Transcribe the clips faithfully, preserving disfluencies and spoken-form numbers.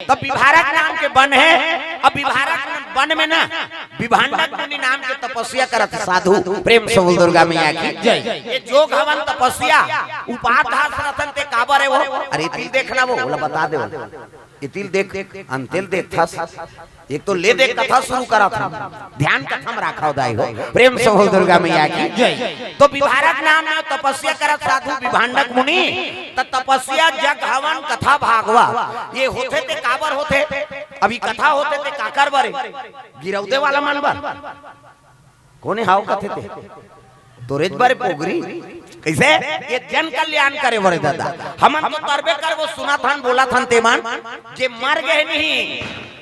तब विभारक नाम के बन हे। अब विभारक बन में ना, विभांडक मुनि नाम के तपस्या करत साधु, प्रेम से बोल दुर्गा मैया की जय। ये जोग हवन तपस्या, उपास धास रथन ते काबर हे वो? अरे तिल देखना वो, बोला बता दे वो। ये तिल देख, अंतेल देख था। एक तो ले दे कथा शुरू करा था, ध्यान कथा में राखा दाई हो, प्रेम से बोल दुर्गा मैया की जय। तो विभारक नाम में तपस्या करत साधु विभांडक मुनि, त तपस्या जग हवन कथा भागवा, ये होथे ते काबर होथे? अभी कथा होथे ते काकर बरे? गिरौदे वाला मन बर? कोने हाव कथे ते? तोरेच बरे पोगरी। कैसे? ये जन कल्याण करे बरे दादा। हमन तो तरबे कर वो सुना थन, बोला थन ते मन, जे मर गए नहीं,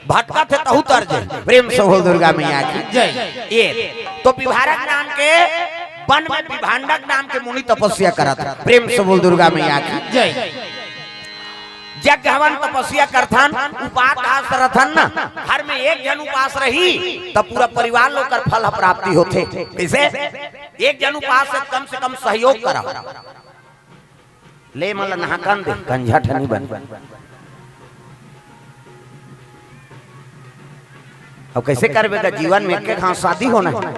भटका थे तहु तर जे। प्रेम से बोल दुर्गा मैया की जय। ये तो विभारक नाम के वन में विभांडक नाम के मुनि तपस्या करत। प्रेम से बोल दुर्गा मैया की जय। यज्ञ हवन तपस्या करथन, उपास धास रथन न, घर में एक जन उपास रही, तब पूरा परिवार लोग कर फल प्राप्ति होथे। कैसे? एक जन उपास से कम से कम सहयोग करा। ले मन ल नहाकन दे, कंझा ठनी बन। अब कैसे करबे गा, जीवन में एक घांव शादी होना है।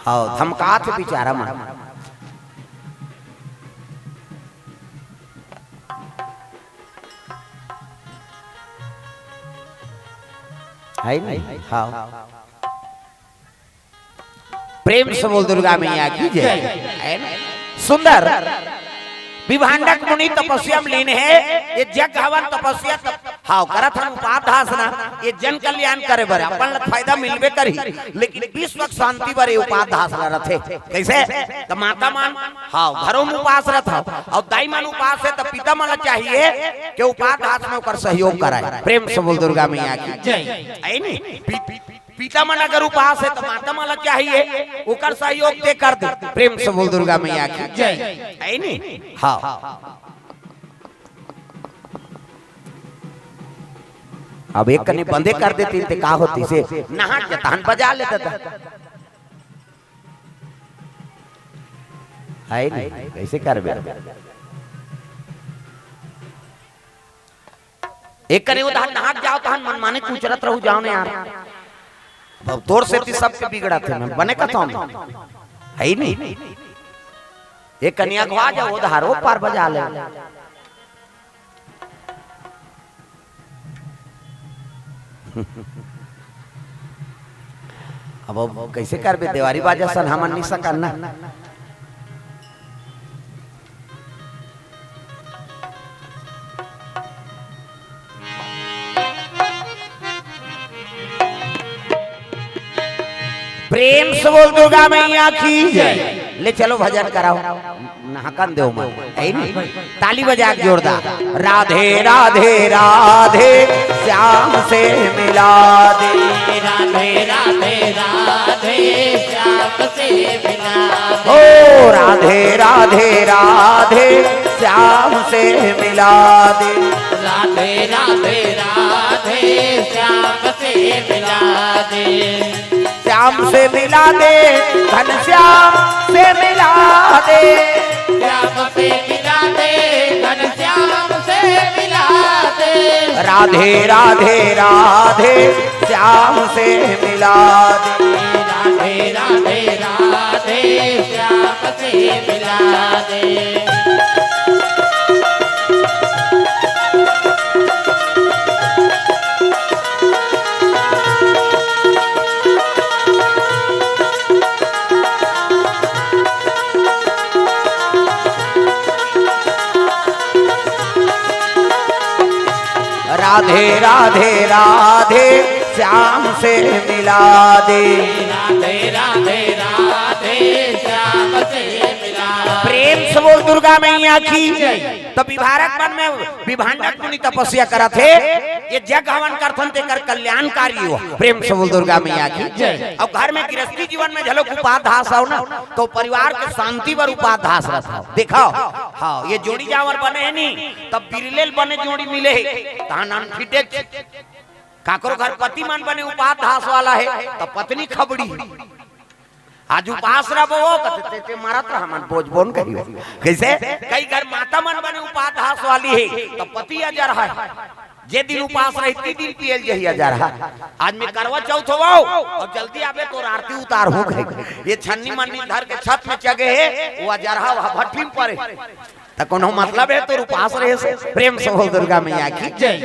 हाँ, धमकात हे बेचारा मन। है नहीं? हाँ। प्रेम से बोल दुर्गा मैया की जय। है ना? सुंदर। विभांडक मुनि तपस्या में लीन हे। ये यज्ञ हवन तपस्या तप-, हाव, करत हन उपास धास ना। ये जन कल्याण करे बर, अपन ला फायदा मिलबे करही, लेकिन विश्व के शांति बर ये उपास धास ला रथे। कैसे? त माता मन, हाव, घरों में उपास रथ हाव, अउ दाई मन उपास हे, त पिता मन ला चाहिए कि उपास धास में ओकर सहयोग कराए। प्रेम से बोल दुर्गा मैया की जय। है नी? पि-, पि-, पिता मन अगर उपास हे, त माता मन ला चाहिए, ओकर सहयोग ते कर दे। प्रेम से बोल दुर्गा मैया की जय। है नी? हाँ। अब एक कनी बंदे कर देती ते का होती से? नहा के तहन बजा लेता था। है नी? कैसे करबे? एक कनी उधार नहात जाओ, तहन मनमाने कुचरत रहू, जाओ ने यार। अब तोर सेती सबके बिगड़त हे, मैं बने कथौं। है ही नहीं। एक कनी अगवा जाओ, उधार वो पार बजा ले। अब, अब कैसे करबे? देवारी बाजा सन हमन नहीं सकन ना। प्रेम से बोल दुर्गा मैया की जय। ले चलो भजन कराओ, नहाकन देव मन, है नी? ताली बजा के जोरदार। राधे राधे राधे, श्याम से मिला दे। राधे राधे राधे, श्याम से मिला दे। ओ राधे राधे राधे, श्याम से मिला दे। राधे राधे राधे, श्याम से मिला दे। श्याम से मिला दे, घनश्याम से मिला दे। श्याम से मिला दे, घनश्याम से मिला दे। राधे राधे राधे, श्याम से मिला दे। राधे राधे राधे, श्याम से मिला दे। राधे राधे राधे, श्याम से मिला दे। राधे राधे राधे, श्याम से मिला दे। प्रेम से बोल दुर्गा मैया की। तो विभारक वन में विभांडक मुनि तपस्या करत हे, ये यज्ञ हवन करथन तेकर कल्याणकारी हो। प्रेम से बोल दुर्गा मैया की जय। अब घर में गृहस्थी जीवन में झलक उपास धास हो ना, तो परिवार के शांति बर उपास धास रथ हो। देखो, हाँ, ये जोड़ी जावर बने हे नी, तब बिरलेल बने जोड़ी मिले हे, तहान अनफिटे। काकरो घर पति मन बने उपास धास वाला हे, तब पत्नी खबड़ी। आज उपास रहो, कथे, "ते, ते मरत रह, मन बोझ बोन कहियो।" कैसे? कई घर माता मन बने उपास धास वाली हे, तब पति अजर हे। जे दिन उपास रही, ती दिन पियल जही अजरहा। आज मैं करवा चौथ होवव, अउ जल्दी आबे, तोर आरती उतारहूं कहे। ये छन्नी मन्नी धर के छत में चघे हे, वो अजरहा वह भट्ठी में परे। त कोनो मतलब हे तोर उपास रहे से? प्रेम से बोल दुर्गा मैया की। जय।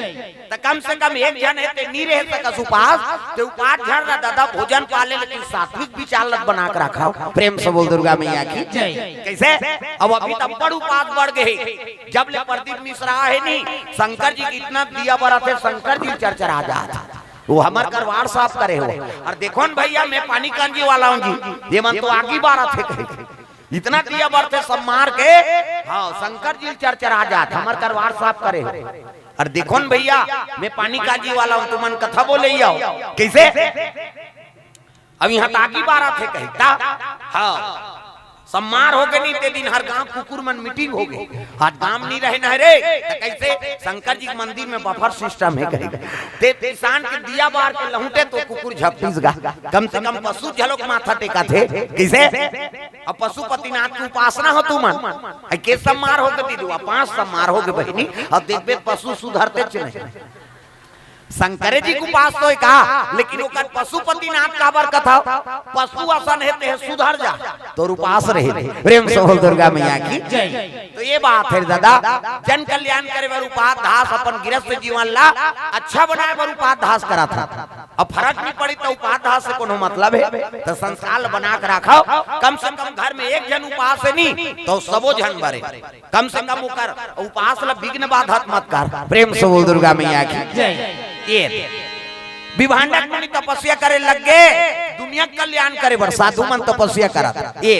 त कम से कम एक झन हे ते नी रहे सकस उपास, ते उपास झन रह दादा, भोजन पाले, लेकिन सात्विक विचार लत बना के रखव। प्रेम से बोल दुर्गा मैया की। जय। कैसे? अब अभी त बड़ उपास बढ़ गए, जब ले प्रदीप मिश्रा हे नी, शंकर जी के इतना दिया बरत हे, शंकर जी चरचरा जात हे। वो हमर करवार साफ करे हो। अउ देखो न भैया, मैं पानी कांजी वाला हूं जी, ये मन तो आगी बारत हे कहे। इतना दिया बरत हे सब मार के, हाँ, शंकर जी चरचरा जात हे, हमर करवार साफ करे हो। अउ देखो न भैया, मैं पानी कांजी वाला हूं, तुमन कथा बोले ही आओ। कैसे? अब इहां त आगी बारत हे कही ता। हाँ, सम्मार हो गे नी, ते दिन हर गांव कुकुर मन मीटिंग हो गे। आज गांव नी रहे न रे, त कैसे? शंकर जी के मंदिर में बफर सिस्टम हे कही। ते किसान के दिया बार के लहुटे तो कुकुर झपटिस गा। कम से कम पशु झलोक माथा टेकत हे। कैसे? अब पशुपतिनाथ के उपासना हो तुमन। आई के सम्मार हो गे दीदी, पांच सम्मार हो गे बहिनी। अब देखबे पशु सुधरते च नहीं। शंकरे जी के उपास तो हे का, लेकिन ओकर पशुपतिनाथ काबर कथव? पशु असन हे ते सुधर जा, तोर उपास रहे। प्रेम से बोल दुर्गा मैया की। जय। तो ये बात हे दादा, जन कल्याण करे बर उपास धास, अपन गृहस्थ जीवन ला अच्छा बनाए बर उपास धास करत हे। अब फरक नी पड़ी त उपास धास से कोनो मतलब हे? त संस्कार ल बना के राखव। कम से कम घर में एक झन उपास हे नी, त सबो झन बरे। कम से कम ओकर उपास ल विघ्न बाधत मत कर। प्रेम से बोल दुर्गा मैया की। जय। ये विभांडक मुनि तपस्या करे लग गे, दुनिया के कल्याण करे बर साधु मन तपस्या करत। ये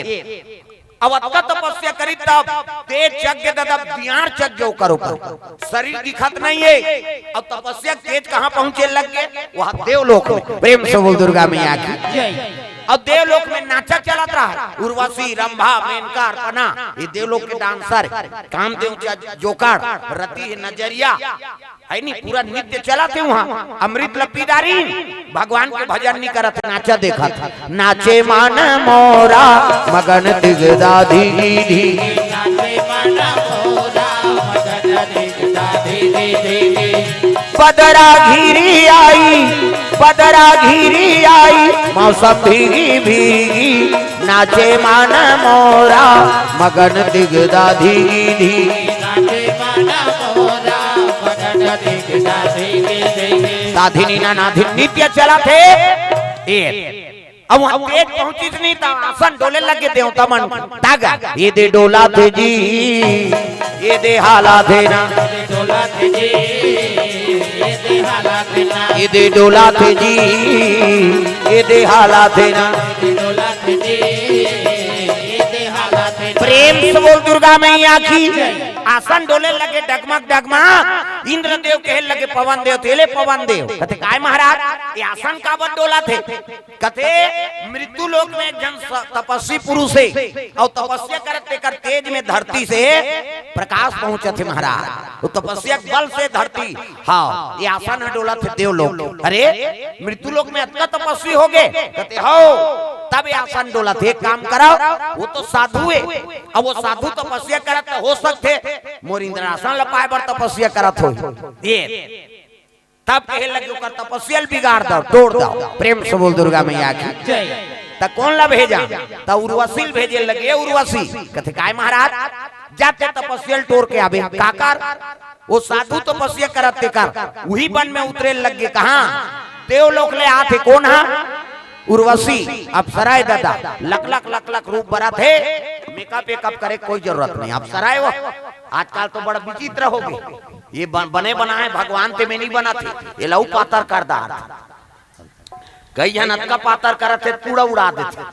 अब अतका तपस्या करी तब तेज चघ गे दादा, दियार चघ गे ओकर ऊपर, शरीर दिखत नहीं हे। अब तपस्या तेज कहां पहुंचे लग गे? वहां देवलोक में। प्रेम से बोल दुर्गा मैया की। जय। अब देवलोक में नाचा चलत रहा, उर्वशी, रंभा, मेनका, अर्पणा, ये देवलोक के डांसर, कामदेव च-, जोकड़, रति हे नजरिया, हे नी, पूरा नृत्य चलत हे उहां। अमृत ल पी डारिन, भगवान के भजन नी करत, नाचा देखत। नाचे मन मोरा मगन दिगदाधी धी। बदरा घिरी आई, बदरा घिरी आई, मौसम भीगी भीगी, नाचे मन मोरा मगन दिगदाधी धी। दाधिनी ना नाधिन नृत्य चलत हे। ये अब वहां तेज पहुंचिस नी त आसन डोले लग गे देवता मन। तागा, ये दे डोलाथे जी, ये दे हालाथे ना। ये दे डोलाथे जी, ये दे हालाथे ना। प्रेम से बोल दुर्गा मैया की। आसन डोले लगे डगमग डगमग। इंद्रदेव कहे लगे पवन देव, तेले पवन देव। कथे, "काय महाराज, ये आसन काबर डोलाथे?" कथे, "मृत्यु लोक में एक झन स-, तपस्वी पुरुष हे, अउ तपस्या करत तेकर तेज में धरती से प्रकाश पहुंचत हे महाराज। वो तपस्या के बल से धरती, हाँ, ये आसन ह डोलत हे देवलोक। अरे, मृत्यु लोक में अतका तपस्वी हो गे?" कथे, "हो, तब ये आसन डोलत हे। एक काम करव, वो तो साधु हे, अब वो साधु तपस्या करत हो सकथे, मोर इंद्रासन ल पाए बर तपस्या करत हो।" ये तब कहे लगे, "ओकर तपस्या ल बिगाड़ दव, तोड़ दव।" प्रेम से बोल दुर्गा मैया की। जय। त कोन ला भेजा? त उर्वशी ल भेजे लगे, "उर्वशी," कथे, "काय महाराज?" "जाते तपस्या ल टोर के आबे।" काकर? वो साधु तपस्या करत तेकर, उही बन में उतरे लग गे। कहां? देवलोक ले आथे। कोन हा? उर्वशी। अप्सरा ए दादा, लक लक लक लक रूप बरत हे, मेकअप वेकअप करे कोई जरूरत नहीं। अप्सरा ए वो, आजकल तो बड़ा विचित्र हो गे। ये बन-, बने बनाए भगवान ते में नहीं बनत हे, ये लहू पातर कर डारथे। कई झन अतका पातर करत हे, पूरा उड़ा देथे।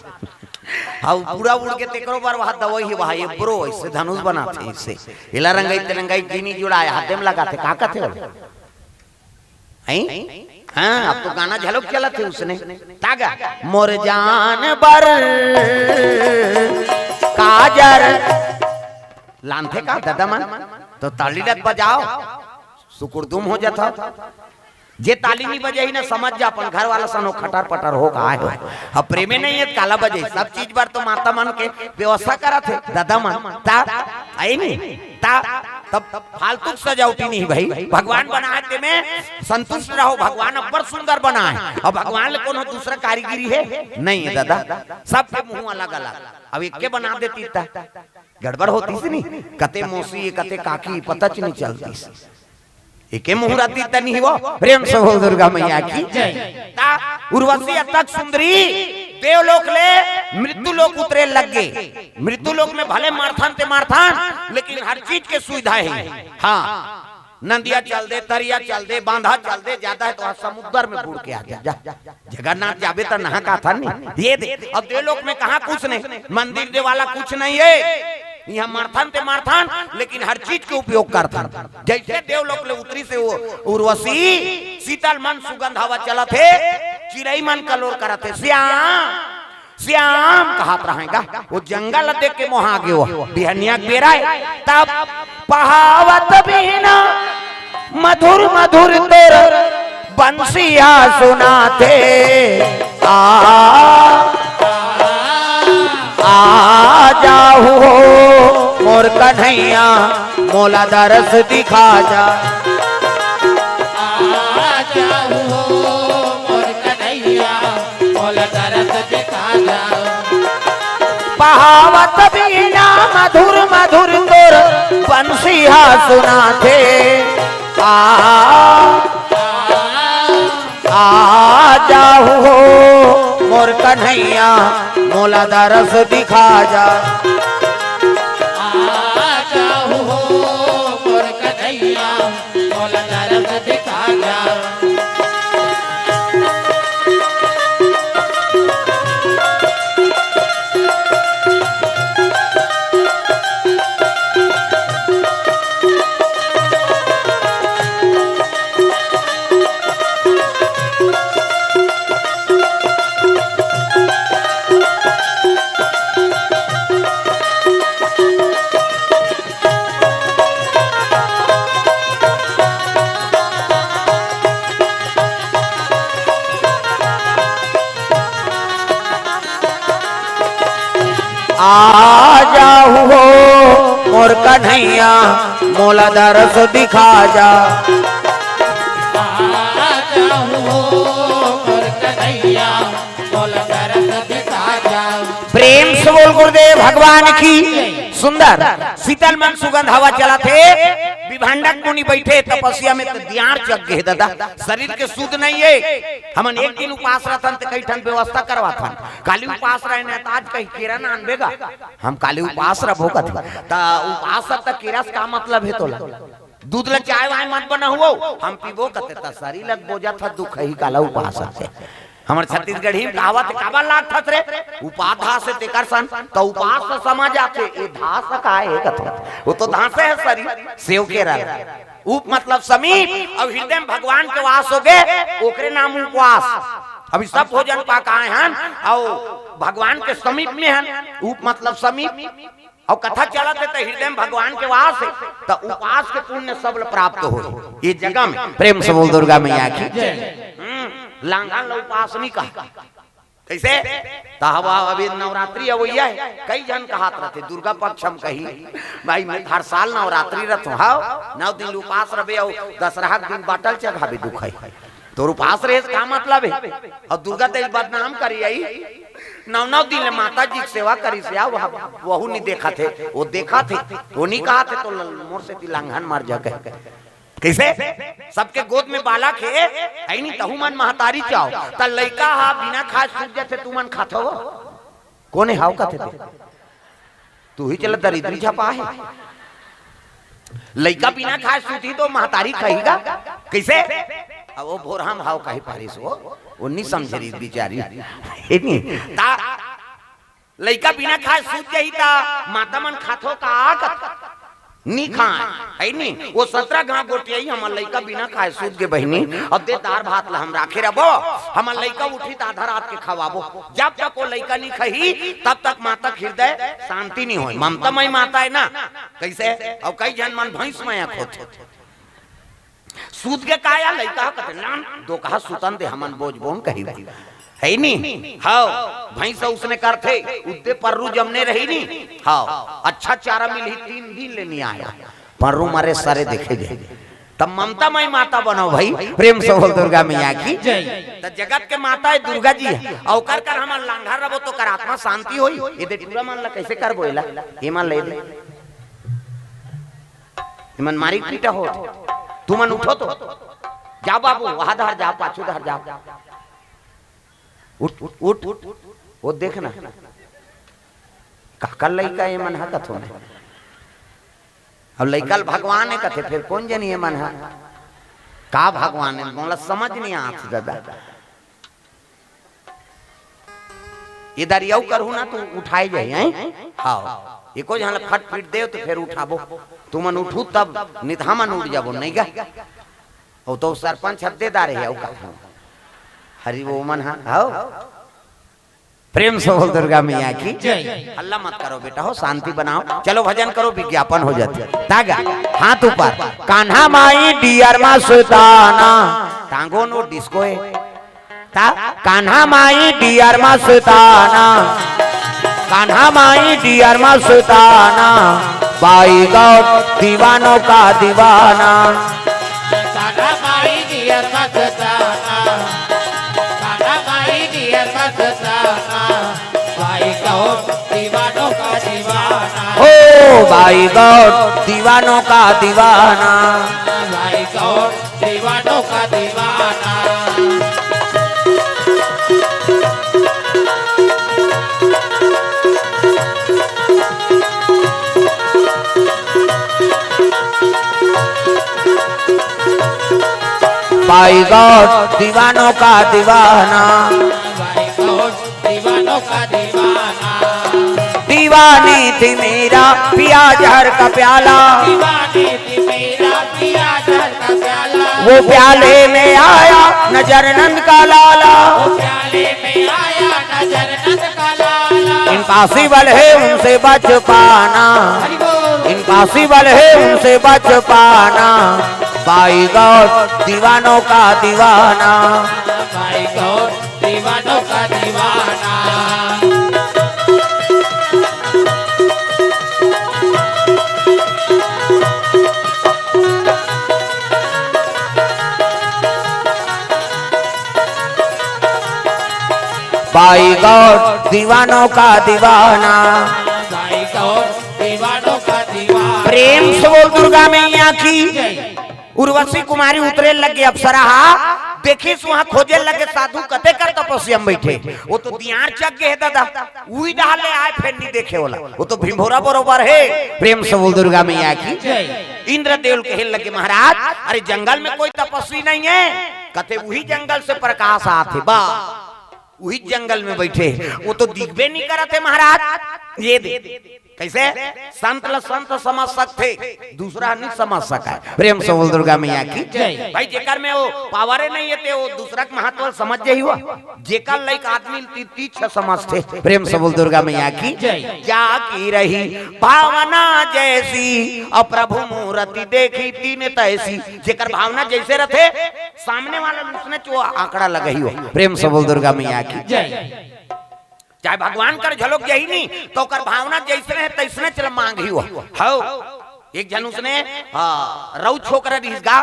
अउ पूरा उड़ के तेकरो बर वहां दवाई हे, वहां ये ब्रो ऐसे धनुष बनाथे, इससे एला रंगाई ते रंगाई जीनी जुड़ाए, हाथे में लगाथे, का कथे हो? हैं? हाँ, अब तो गाना झलक चलत हे उसने। तागा, "मोर जान बर काजर लानथे का ददा मन, तो ताली लत बजाव, सुकुरदुम हो जात हो।" जे ताली नहीं बजाही ना, समझ जा अपन घर वाला सनो खटर पटर हो गे हो। अब प्रेमे नहीं हे त काला बजे, सब चीज बर तो माता मन के व्यवस्था करत हे ददा मन। ता, आई नहीं, ता, तब फालतू के सजावटी नहीं भाई, भगवान बनाए ते में संतुष्ट रहो। भगवान अब्बड़ सुंदर बनाए, अउ भगवान ले कोनो दूसरा कारीगरी हे? नहीं हे दादा, सबके मुंह अलग अलग। अब एके बना देती त गड़बड़ होतिस नहीं, कते मौसी, कते काकी, पता च नहीं चलतिस। एके मुहूर्त तनी हो, प्रेम से बोल दुर्गा मैया की। जय। ता उर्वशी अतक सुंदरी देवलोक ले मृत्यु लोक उतरे लग गे। मृत्यु लोक में भले मरथन ते मरथन, लेकिन हर चीज के सुविधा हे। हाँ, नदिया चल दे, तरिया चल दे, बांधा चल दे, ज्यादा हे तो आज समुद्र में बूड़ के आ जा, जा। जगन्नाथ जाबे त नहा का था नहीं, ये दे। अब देवलोक में कहाँ कुछ नहीं, मंदिर देवाला कुछ नहीं हे। इहाँ मरथन ते मरथन, लेकिन हर चीज के उपयोग करथन। जैसे देवलोक ले उतरिस हे वो उर्वशी, शीतल मंद सुगंध हवा चलत हे, चिरई मन कलोर करत हे, "श्याम, श्याम" कहत रहेगा। वो जंगल देख के मोहा गे, वो बिहनिया के बेरा हे, तब पहावत बीना मधुर मधुर तोर बंसिया सुनाथे। आ, आ जाहू हो मोर कन्हैया, मोला दरस दिखा जा। आ जाहू हो मोर कन्हैया, मोला दरस दिखा जा। पहावत बीना मधुर मधुर तोर बंसिया सुनाथे। आ, आ जाहू हो मोर कन्हैया, मोला दरस दिखा जा। आ जाहू हो मोर कन्हैया, मोला दरस दिखा जा। आ जाहू हो मोर कन्हैया, मोला दरस दिखा जा। आ जाहू हो मोर कन्हैया, मोला दरस दिखा जा। प्रेम से बोल गुरुदेव भगवान की। सुंदर शीतल मन सुगंध हवा चलत हे। विभंडक मुनि बैठे तपस्या में, त दियार जग गे दादा, शरीर के सुध नहीं हे। हमन एक दिन उपास रहथन त कई ठन व्यवस्था करवाथन। काली उपास रहे न, त आज कहीं केरा ना आनबे गा। हम काली उपास रहो कथे, त उपास रह त केरा से का मतलब हे तोला? दूध ल चाय वाय मत बनाओ, हम पीबो कथे, त शरीर लग बोजत ह दुख ही काला उपास हे। हमर छत्तीसगढ़ी में कहावत हे, "काबर लागथस रे? उपाधा से तेकर सन।" त उपास से समझ आथे, ए धास का हे कथे। वो तो धासे हे शरीर, सेव केरा। उप मतलब समीप, अउ हृदय में भगवान के वास हो गे, ओकरे नाम उपवास। अभी सब भोजन पा के आए हन, अउ भगवान के समीप में हन, उप मतलब समीप। अउ कथा चलत हे त हृदय में भगवान के वास हे, त उपास के पुण्य सब ल प्राप्त हो। ये जगह में प्रेम से बोल दुर्गा मैया की। हम्म, लांघन ल उपास नहीं कहा। कैसे? त हवा अभी नवरात्रि अवैया हे, कई झन कहत रहथे, दुर्गा पक्ष हम कही, भाई मैं हर साल नवरात्रि रथों, हव, नौ दिन उपास रबे अउ दशहरा के दिन बाटल चघाबे दुख हे। तोर उपास रहे से का मतलब हे? अउ दुर्गा तेल बदनाम करी आई, नौ नौ दिन ले माता जी के सेवा करी से, आ वह, वहू नहीं देखत हे, वो देखत हे, वो नहीं कहत हे, तो ल-, मोर से ती लांघन मार जा कहे। कैसे? सबके गोद में बालक हे, ऐ नहीं तहू मन महतारी चाहो, त लइका हा बिना खाए सूत जाथे, तू मन खाथो? कोने हाव कथे ते? तू ही चला दरिद्री झपा हे। लइका बिना खाए सूती तो महतारी खाही गा? कैसे? अब वो भोरहा म हाव कही पारिस वो, वो नहीं समझे रही बिचारी। हे नहीं? ता लइका बिना खाए सूत जाही ता माता मन खाथो का? कथे नी खाए, हे नी? वो सतरा घाव गोठियाही, हमर लइका बिना खाए सूत गे बहिनी, अब दे दार भात ला हम राखे रबो, हमर लइका उठी त आधा रात के खवाबो। जब तक वो लइका नी खाही, तब तक माता के हृदय शांति नी होय। ममता मई माता हे ना, कैसे? अउ कई झन मन भैंस मया होथे। सूत गे का या लइका ह? कथे, "ना, दोकहा सुतन दे, हमन बोजबोन कही।" हे नी? हव, भैंस उसने करथे, उद्दे पर्रू जमने रही नी? हव, अच्छा चारा मिलही, तीन दिन ले नी आया। पररू मरे सरे देखे जाए। तब ममता मई माता बनो भाई, प्रेम से बोल दुर्गा मैया की। जय। त जगत के माता है दुर्गा जी है, अउ ओकर कर हमन लांघर रबो तो कर आत्मा शांति होई। ये दे टूरा मन ला कैसे करबो एला? ये मन ले दे, ये मन मारी पीटा हो। तू मन उठो तो, जाओ बाबू, वहां धर जाओ, पाछू धर जाओ। उठ, उठ, उठ, उठ। वो देखना, काकर लइका ये मन हा कथो मैं। अब लइका ल भगवान है कथे, फिर कौन जनी ये मन हा का भगवान है, मोला समझ नहीं आत दादा। ये दरियाऊ करहू ना, तू उठाए जाए, हैं? हाँ, एको झन ल फट पीट दे तो फिर उठाबो। तुमन उठू तब, नित हमन उठ जाबो, नहीं गा? वो तो सरपंच हद्देदार है, वो का? हरि वो मन हा, हाओ। प्रेम से बोल दुर्गा मैया की। जय। हल्ला मत करो बेटा हो, शांति बनाओ। चलो भजन करो, विज्ञापन हो जाती। तागा, हाथ ऊपर। कान्हा माई डियर मा सुताना। टांगो नो डिस्को है। ता, कान्हा माई डियर मा सुताना। कान्हा माई डियर मा सुताना। बाई गौर दीवानों का दीवाना। कान्हा माई डियर मा सुताना। कान्हा माई डियर मा सुताना। बाई गौर दीवानों का दीवाना। हो बाई गौर दीवानों का दीवाना। बाई गौर दीवानों का दीवाना। बाई गौर दीवानों का दीवाना। बाई गौर दीवानों का दीवाना। दीवानी थी मेरा पिया जहर का प्याला। दीवानी थी मेरा पिया जहर का प्याला। वो प्याले में आया नजर नंद का लाला। वो प्याले में आया नजर नंद का लाला। इम्पॉसिबल है उनसे बच पाना। हरि बोल। इम्पॉसिबल है उनसे बच पाना। बाई गौर दीवानों का दीवाना। बाई गौर दीवानों का दीवाना। बाई गौर दीवानों का दीवाना। बाई गौर दीवानों का दीवाना। प्रेम से बोल दुर्गा मैया की। जय। उर्वशी कुमारी उतरे लगे अप्सरा हा, देखिस उहाँ खोजे लगे साधु कते कर तपस्या में बैठे। वो तो दियार चक गे हे दादा, उही डहर ले आए फेर नहीं देखे वाला। वो तो भिंभोरा बरोबर है। प्रेम से बोल दुर्गा मैया की। जय। इंद्रदेव कहे लगे महाराज, अरे जंगल में कोई तपस्वी नहीं है, कथे उही जंगल से प्रकाश आथे बा। उही जंगल में बैठे, वो तो दिखबे नहीं करत हे महाराज। ये दे, कैसे? संत ल संत समझ सकथे, दूसरा नहीं समझ सका है। प्रेम से बोल दुर्गा मैया की। जय। भाई जेकर में वो पावरे नहीं है ते वो दूसरा के महत्व समझ जाही हो। जेकर लइक आदमी ती तीछ समझथे। प्रेम से बोल दुर्गा मैया की। जय। जा की रही भावना जैसी, और प्रभु मूरति देखी तीन तैसी। जेकर भावना जैसे रथे, सामने वाला उसने जो आंकड़ा लगही हो। प्रेम से बोल दुर्गा मैया की। जय। चाहे भगवान कर झलक जाही नहीं, तो ओकर भावना जैसने हे, तैसने चल मांगही हो। हौ, एक झन उसने, हाँ, रउत छोकरा रिहिस गा,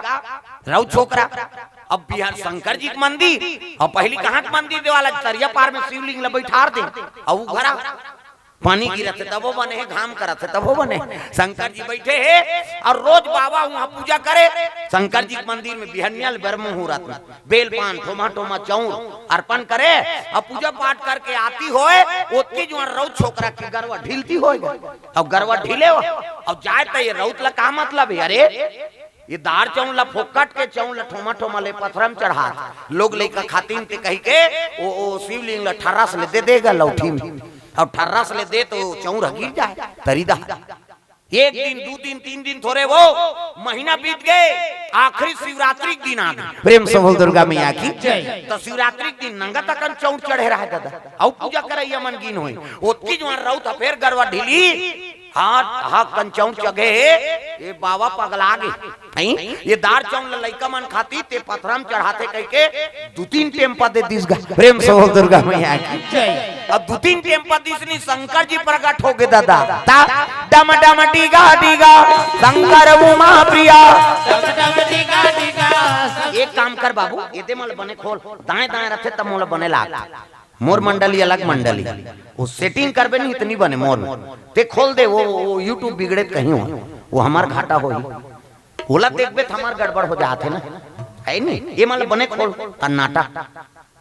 रउत छोकरा। अब बिहार शंकर जी के मंदिर, और पहली कहाँ के मंदिर देवाला, तरिया पार में शिवलिंग ल बैठार दे, और वो घरा पानी गिरत हे तभो बने हे, घाम करत हे तभो बने हे। शंकर जी बैठे हे और रोज बाबा उहाँ पूजा करे। शंकर जी के मंदिर में बिहनिया ले बर मुहूर्त में बेल पान, ठोमा ठोमा चौर अर्पण करे और पूजा पाठ करके आती होय, ओतकी जुआर रउत छोकरा के गरवा ढिलती होय। अब गरवा ढिले हो, अब जाए त ये रउत ला का मतलब हे? अरे ये दार चौर ला फोकट के चौर ला ठोमा ठोमा ले पथरा में चढ़ात, लोग लइका खातिन ते कहिके ओ, ओ शिवलिंग ला ठर्रस ले दे देगा लौठी में। अब ठर्रस ले दे तो चौर गिर जाए तरी दा। एक दिन, दू दिन, तीन दिन थोरे वो, महीना बीत गे, आखिरी शिवरात्रि के दिन आ गे। प्रेम से बोल दुर्गा मैया की। जय। तो शिवरात्रि के दिन नंगत अकन चौर चढ़े रहे दादा, अउ पूजा करइया मन गिन होय। ओतकी जुआर रउत ह फेर गरवा ढिली, हाँ, हाँ, कन चौर चघे हे, ये बाबा पगला गे। हैं? ये दार चौर ल लइका मन खाती, ते पथरा में चढ़ाथे कहिके दू तीन टेम्पा दे दिस गा। प्रेम से बोल दुर्गा मैया की। जय। अब दू तीन टेम पदिस नी, शंकर जी प्रकट हो गे दादा। ता डम डम डीगा डीगा शंकर उमा प्रिया। एक काम कर बाबू, एदे मोला बने खोल, दाएं दाएं रथे तब मोला बने लाग। मोर मंडली अलग मंडली, वो सेटिंग करबे नहीं इतनी बने मोर में। ते खोल दे वो, वो YouTube बिगड़े कहीं हो, वो हमार घाटा होही। ओला देखबे त हमार गड़बड़ हो जात हे ना, है नी? ये मोला बने खोल, सन्नाटा।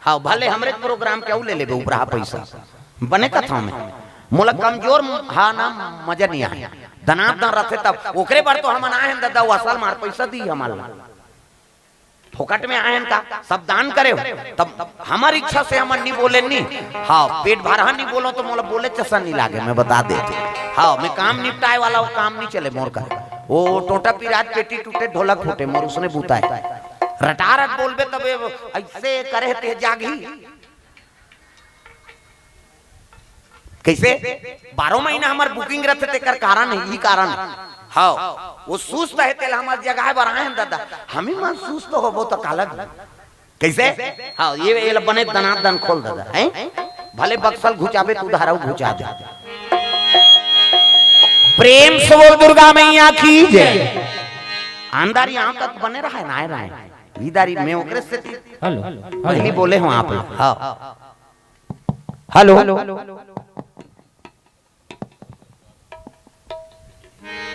हाँ, भले हमरे प्रोग्राम के अउ ले लेबे उपराहा पैसा, बने कथाओं में। मोला कमजोर, हाँ ना, मजा नहीं आए। दनादन रथे तब ओकरे बर तो हमन आए हन दादा, वो असल मार पैसा दी हमन ला। फोकट में आए हन का, सब दान करे हो, तब हमार इच्छा से हमन नहीं बोले नहीं। हाँ, पेट भरहा नहीं बोलो तो मोला बोले चसा नहीं लागे, मैं बता देते। हाँ, मैं काम निपटाए वाला, वो काम नहीं चले मोर का। वो टोटा पिरात, पेटी टूटे, ढोलक फूटे, मोर उसने बूता है। रटारट बोलबे तबे ऐसे करे ते जागी। कैसे? बारह महीना हमार बुकिंग रथे, तेकर कारण है, यही कारण है। हाँ, वो सुस्त है, तेल हमार जगह बर आए हैं दादा। हम ही मन सुस्त होबो तो काला दी। कैसे? हाँ, ये, ये बने दनादन खोल दादा, हैं? भले बक्सल घुचाबे, तू धाराऊ घुचा दे। प्रेम से बोल दुर्गा मैया की जय। अंदर यहाँ तक बने रहा है ना, आए रहा है। इधर ही मैं ओकरे से हेलो, पहली हेलो। बोले हूँ आप लोग। हाँ। हेलो।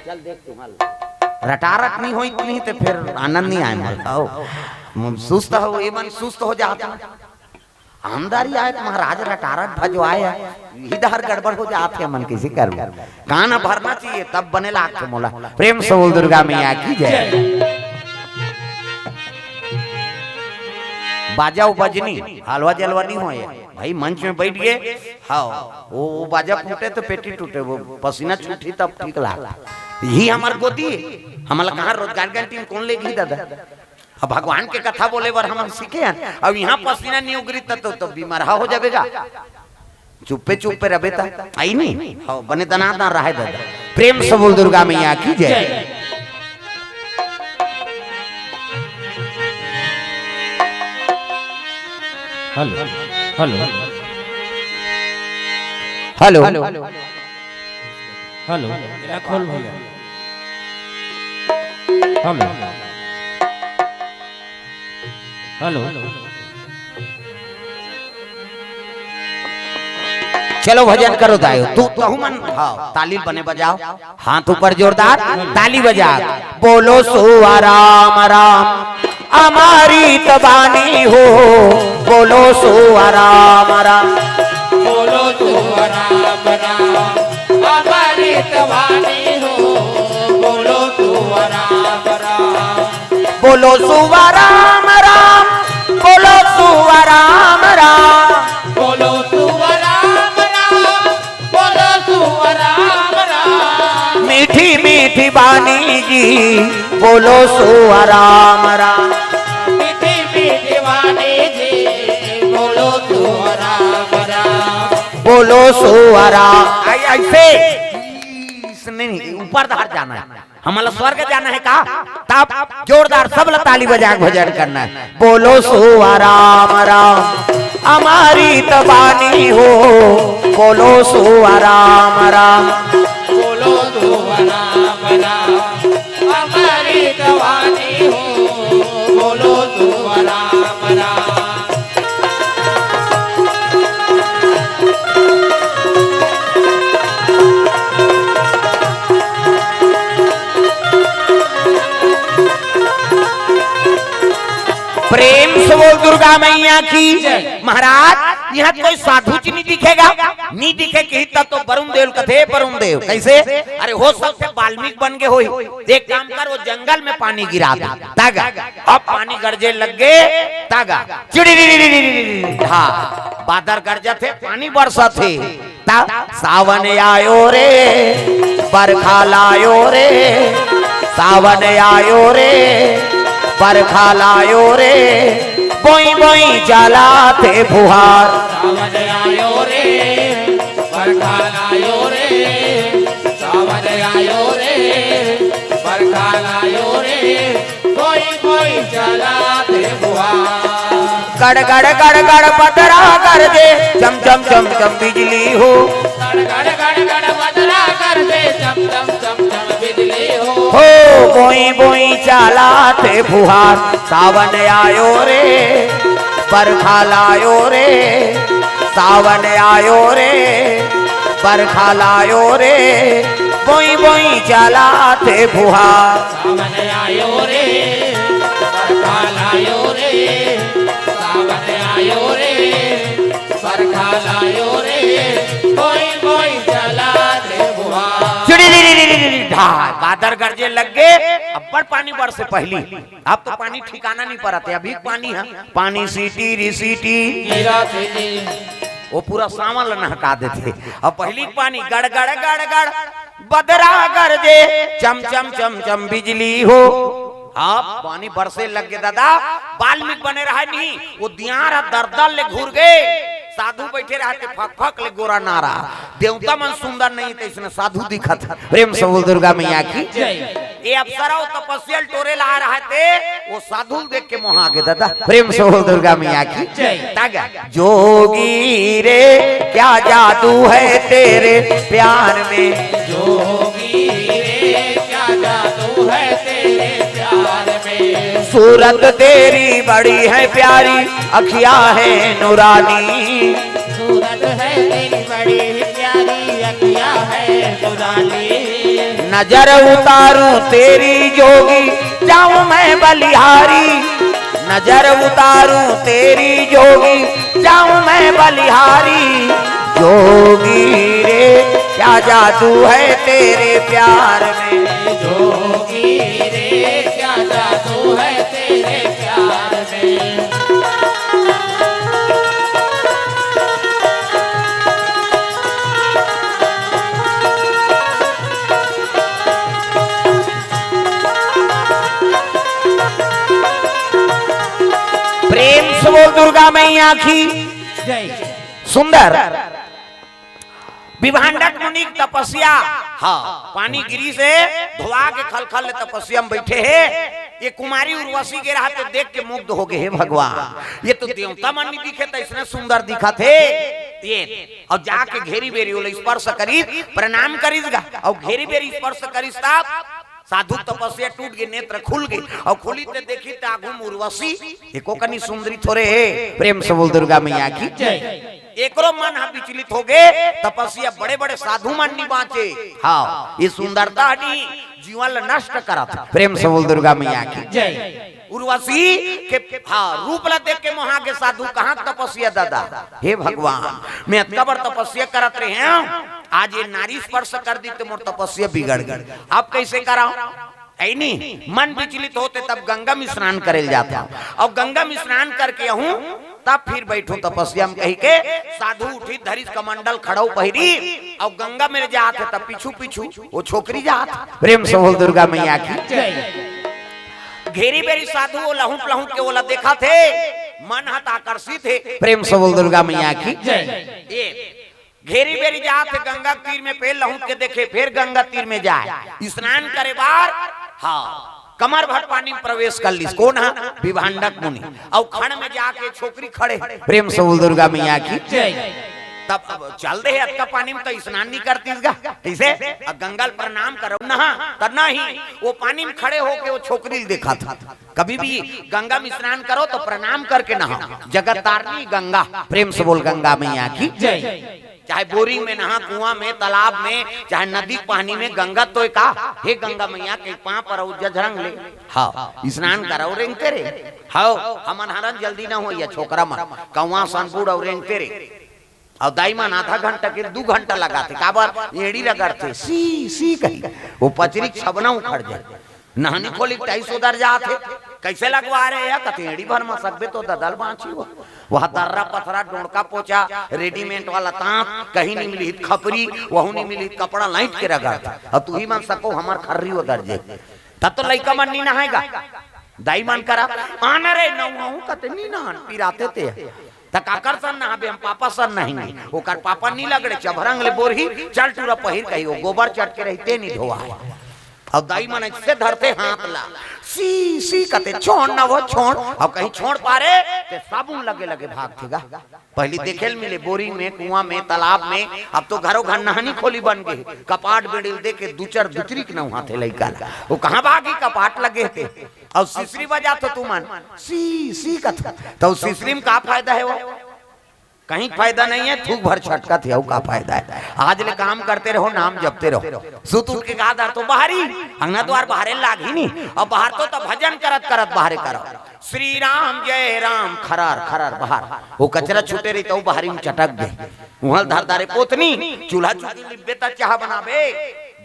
चल देख तू, हेलो। रटारट नहीं होई, नहीं तो फिर आनंद नहीं आए मोर। आओ। म-, सुस्त हो, ये मन सुस्त हो जाता। आमदारी आए तो महाराज रटारट भजवाए है। इधर गड़बड़ हो जाते हैं, मन किसी कर। कान भरना चाहिए, तब बने लागथे मोला। प्रेम से बोल दुर्गा मैया की जय। बाजा उ बजनी, हलवा जलवा नहीं होए। भाई मंच में बैठ गए, हाँ, वो, वो बाजा फूटे तो पेटी टूटे, वो पसीना छूटी तब ठीक लाग। यही हमार गोदी, हमला कहाँ रोजगार गारंटी में कौन लेगी दादा? अब भगवान के कथा बोले बर हम सीखे हैं, अब यहाँ पसीना नहीं उगरी त तो, तो बीमार हो जाबेगा। चुप्पे चुप्पे रबे ता, आई नहीं? हाँ, बने दनादन रहे दादा। प्रेम से बोल दुर्गा मैया की जय। Hello, hello, hello. हेलो, एला खोल भैया। Hello, hello. चलो भजन करो दायो, तू तहु मन, हाँ, ताली बने बजाओ, हाथ ऊपर जोरदार, ताली बजा, बोलो सुआ राम राम, अमृत बानी हो, बोलो सुआ राम राम। बोलो सुआ राम राम, अमृत बानी हो, बोलो सुआ राम राम। बोलो सुआ राम राम, बोलो सुआ राम राम। बोलो सुआ राम राम, बोलो सुआ राम राम। मीठी मीठी बानी जी, बोलो सुआ राम राम। मीठी मीठी बानी जी, बोलो सुआ राम राम। बोलो सुआ राम। आई-, ऐसे, इसने नहीं, ऊपर धार जाना है। हमला स्वर्ग जाना है का? तब जोरदार सब ला ताली बजा के भजन करना है। बोलो सुआ राम राम, अमृत बानी हो, बोलो सुआ राम राम। बोलो सुआ राम राम, अमृत बानी हो, बोलो सुआ राम राम। प्रेम से बोल दुर्गा मैया की। महाराज, यहाँ कोई साधु जी नहीं दिखेगा, नहीं दिखे कही तब तो वरुण देव कथे, वरुण देव कैसे? अरे हो सकथे वाल्मीकि बन गए होई। एक काम कर, वो जंगल में पानी गिरा दे, तागा। अब पानी गरजे लग गए, तागा। चिड़ी, हाँ, बादर गरजत हे, पानी बरसत हे। ता सावन आयो रे, बरखा लायो रे, सावन आयो रे, बरखा लायो रे, बोई बोई चलाथे फुहार। सावन आयो रे, बरखा लायो रे, सावन आयो रे, बरखा लायो रे, बोई बोई चलाथे फुहार। गड़ गड़ गड़ गड़ बदरा गरजे, चम चम चम चम बिजली हो। गड़ गड़ गड़ गड़ बदरा गरजे, चम चम चम चम बिजली हो। हो, बोई बोई चालाथे फुहार, सावन आयो रे, बरखा लायो रे, सावन आयो रे, बरखा लायो रे, बोई बोई चालाथे फुहार। सावन आयो रे, बरखा लायो रे, सावन आयो रे, बरखा लायो रे, बोई बोई चालाथे फुहार। चिड़ी री री री री री ढार, बादर गरजे लग गे, अब्बड़ पानी बरसे पहिली। अब तो पानी ठिकाना नहीं परत हे, अभी पानी हे, पानी सीटी री सीटी। गिरा सीटी। वो पूरा सावन ल नहका देथे। अब पहिली पानी गड़ गड़ गड़ गड़, बदरा गरजे, चम चम चम चम बिजली हो। अब पानी बरसे लग गे दादा, बाल्मीक बने रहा नहीं, वो दियार ह दरदर ले घुर गे, साधु बैठे रहते फक फक ले गोरा नारा, देवता मन सुंदर नहीं थे, इसने साधु दिखत। प्रेम से बोल दुर्गा मैया की। जय। ये अप्सरा वो तपस्या ल टोरे ला रहा थे, वो साधु ल देख के मोहा गे दादा। प्रेम से बोल दुर्गा मैया की। जय। तागा। जोगी रे, क्या जादू है तेरे प्यार में। जोगी रे, क्या जादू है तेरे प्यार में। सूरत तेरी बड़ी है प्यारी, अखियां है नूरानी। सूरत है तेरी बड़ी प्यारी, अखियां है नूरानी। नजर उतारूं तेरी जोगी, जाऊं मैं बलिहारी। नजर उतारूं तेरी जोगी, जाऊं मैं बलिहारी। जोगी रे, क्या जादू है तेरे प्यार में। जोगी रे, क्या जादू है तेरे प्यार में। प्रेम से बोल दुर्गा मैया की। जय। सुंदर। विभांडक मुनि के तपस्या। हाँ, पानी गिरी से धोआ के खलखल ले तपस्या में बैठे हे। ये कुमारी उर्वशी के रहते देख के मुग्ध हो गए, हे भगवान, ये तो देवता मन नहीं दिखे, तो इसने सुंदर दिखत हे। ये, और जाके घेरी बेरी ओला स्पर्श करिस, प्रणाम करिस गा, और घेरी बेरी स्पर्श करिस तब साधु तपस्या टूट गे, नेत्र खुल गे, और खुली ते देखी ते आगू में उर्वशी, एको कनी सुंदरी थोरे हे। प्रेम से बोल दुर्गा मैया की। जय। एकरो मन ह विचलित हो गे, तपस्या बड़े बड़े साधु मन नी बांचे। हाँ, ये सुंदरता ह नी जीवन ल नष्ट करत। प्रेम से बोल दुर्गा मैया की। जय। उर्वशी के, हाँ, रूप ला देख के मोहा गे साधु, कहाँ तपस्या दादा? हे भगवान, मैं अतका बड़ तपस्या करत रहे हूँ, आज ये नारी स्पर्श कर दी तो मोर तपस्या बिगड़ गई। अब कैसे कराओ? ऐ नी, मन विचलित होते तब गंगा में स्नान करे जाता, और गंगा में स्नान करके आहूं तब फिर बैठूं तपस्या में कही के साधु उठी धरिस कमंडल खड़ाऊ पहिरी, और गंगा मेर जात हे तब पीछू पीछू वो छोकरी जात हे। प्रेम से बोल दुर्गा मैया की। जय। घेरी बेरी साधु वो लहुट लहुट के ओला देखत हे, मन हत आकर्षित हे। प्रेम से बोल दुर्गा मैया की। जय। ये घेरी बेरी जात हे गंगा तीर में, फेर लहुट के देखे, फेर गंगा तीर में जाए स्नान करे बार। हाँ, कमर भर पानी में प्रवेश कर लिस। कौन है? विभांडक मुनि। और खड़ में जाके छोकरी खड़े। प्रेम से बोल दुर्गा मैया की। जय। तब अब चल दे अतका पानी में तो स्नान नहीं करतीस गा, कैसे? अब गंगा ल प्रणाम करो ना, तब नहीं, वो पानी में खड़े होके वो छोकरी ल देखत हे। कभी भी गंगा में स्नान करो तो प्रणाम करके नहाओ। जगत तारनी गंगा। प्रेम से बोल गंगा मैया की। जय। चाहे बोरिंग में नहा, कुआं में, तालाब में, चाहे नदी पानी में, गंगा तो का, हे गंगा मैया के पांव पर अउ जझरंग ले। हाँ, स्नान कर अउ रेंगते रे। हाँ, हमन हरन जल्दी ना होइया छोकरा मन, कौवा सन बूढ़ अउ रेंगते रे। अउ दाई मन आधा घंटा के दू घंटा लगाथे, काबर? एड़ी रगड़थे, सी, सी कही, वो पचरी छबना उखड़ जाए। नहनी खोली के टाइस उधर जात हे, कैसे लगवा रहे हे? कथे एड़ी भर म सकबे तो ददल बाँची हो। वह दर्रा पथरा, डोड़का पोचा, रेडीमेड वाला तांत, कहीं नहीं मिली खपरी, वहू नहीं मिली कपड़ा, लाइट के रगड़। और तू ही मन सको हमर खर्री उधर जे। तब तो लइका मन नहीं नहाएगा। दाई मन करा, आना रे नौहू कते नहीं नहान, पिराते ते। त काकर सन नहाबे, हम पापा सन नहीं। ओकर पापा नहीं लगड़े, चभरंग ले बोरही, चल टूरा पहिर कही, वो गोबर चट के रही, ते नहीं धोआ। अउ दाई मन अइसे धरथे हाथ ला, सी सी कथे, "छोड़ ना वो, छोड़।" अउ कहीं छोड़ पारे ते साबुन लगे लगे भागथे गा। पहिली देखे ल मिले बोरिंग में, कुआं में, तालाब में, अब तो घरो घर नहानी खोली बन गे, कपाट बेड़िल दे के दू चार दुतरी के नहाथे लइका ला। वो कहाँ भागी, कपाट लगे हे ते। अउ सिसरी बजाथो तुमन, सी सी कथे, त सिसरी में का फायदा हे वो? कहीं फायदा नहीं है, थूक भर छटकत हे, अउ का फायदा है? आज ले काम करते रहो, नाम जपते रहो। सुत उठ के कहा धरथो बाहरी, अंगना द्वार बाहरे लागही नी। अब बाहर तो, तो भजन करत करत बाहरे करो, "श्री राम जय राम" खरार खरार बाहर। वो कचरा छूटे रही तो बाहरी में चटक दे, उहल धर दारे पोतनी, चूल्हा चुकी लिपबे त चाह बनाबे,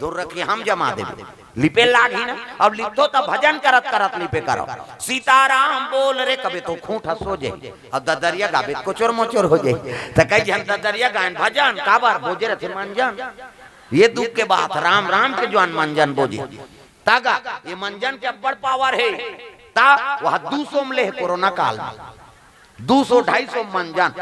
दूर रखिए हम जमा देबे। लिपे लागही ना, अब लिपथो त भजन करत करत लिपे करो। "सीताराम बोल रे" कबे तो खूंट ह सो जाई, अब ददरिया गाबे त कोचोर मोचोर हो जाई। त कई झन ददरिया गायन भजन, काबर बोजे रथे मंजन। ये दुख के बात, राम राम के जुवान मंजन बोजे। तागा, ये मंजन के अब्बड़ पावर हे। ता वह दू सौ में ले हे कोरोना काल में। दू सौ, ढाई सौ मंजन।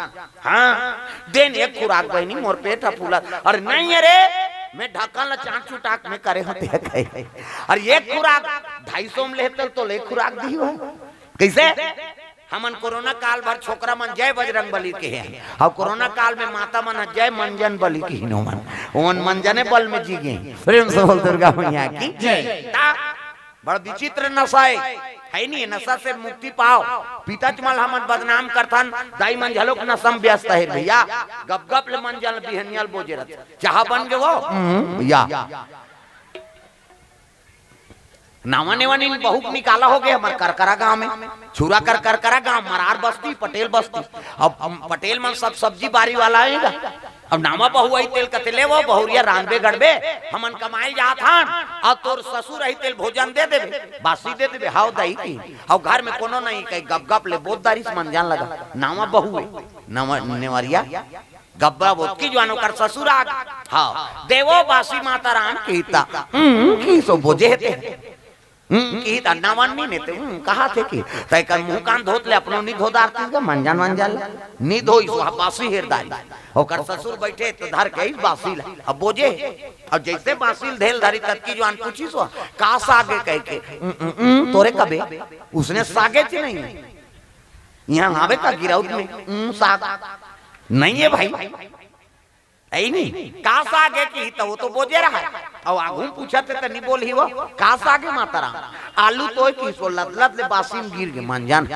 हाँ, देन एक खुराक बहिनी, मोर पेट ह फूलत। अरे नहीं, अरे, मैं ढक्कन ला चाट चुटाक में करे होते हैं कहे। अरे एक खुराक ढाई सौ में लेते तो ले खुराक दी हो। कैसे? हमन कोरोना काल भर छोकरा मन जय बजरंग बली के हैं, अउ कोरोना काल में माता मन ह जय मंजन बली के हिनो मन। ओमन मंजने बल में जी गए। प्रेम से बोल दुर्गा मैया की जय। ता बड़ विचित्र नशा हे, हे नहीं, नशा से मुक्ति पाओ। पिताजी मन हमन बदनाम करथन, दाई मन झलोक नशा में व्यस्त हे भैया। गप गप ले मंजन बिहनिया ल बोजे रथ, चाह बन गे वो। हम्म, या। नावा नेवा नीन बहुत निकाला हो गए हमर करकरा गांव में, छुरा कर करकरा गांव, मरार बस्ती, पटेल बस्ती। अब पटेल मन सब सब्जी बारी वाला आएगा। अब नावा बहू आई तेल कते ले वो बहुरिया रांधबे गड़बे, हमन कमाई जात हन, अउ तोर ससुर आई तेल भोजन दे देबे, बासी दे देबे, हाव दाई की। अउ घर में कोनो नहीं कही, गप गप ले बोत दारी से मंजन लगा, नावा बहू हे, नवा नेवरिया, गब्बा बोत की जुवान ओकर ससुर आ गे। हाव, देवो बासी माता राम की ता, हम्म, की सो बोजे हे ते। हम्म, की ता नावन नी नेते, हम्म, कहा थे की। तय कर मुंह कान धोत ले, अपनो नी धो दारती का, मंजन वंजन ले। नी धोई सो, बासी हेर दारी। ओकर ससुर बैठे तो धर के ही बासी ला। अब बोजे, अब जैसे बासी ल धेल धरी ततकी जुवान पूछी सो, "का सागे?" कह के, "उम, उम, उम, तोरे कबे?" उसने सागे च नहीं। यहाँ आवे का गिरौद में, उम, साग। नहीं है भाई। ऐ नहीं, का साग हे की, त वो तो बोजे रहा। अउ आगू पूछत हे त नहीं बोलही वो, का साग हे माता राम? आलू तो हे की, सो लत लत ले बासी में गिर गे मंजन।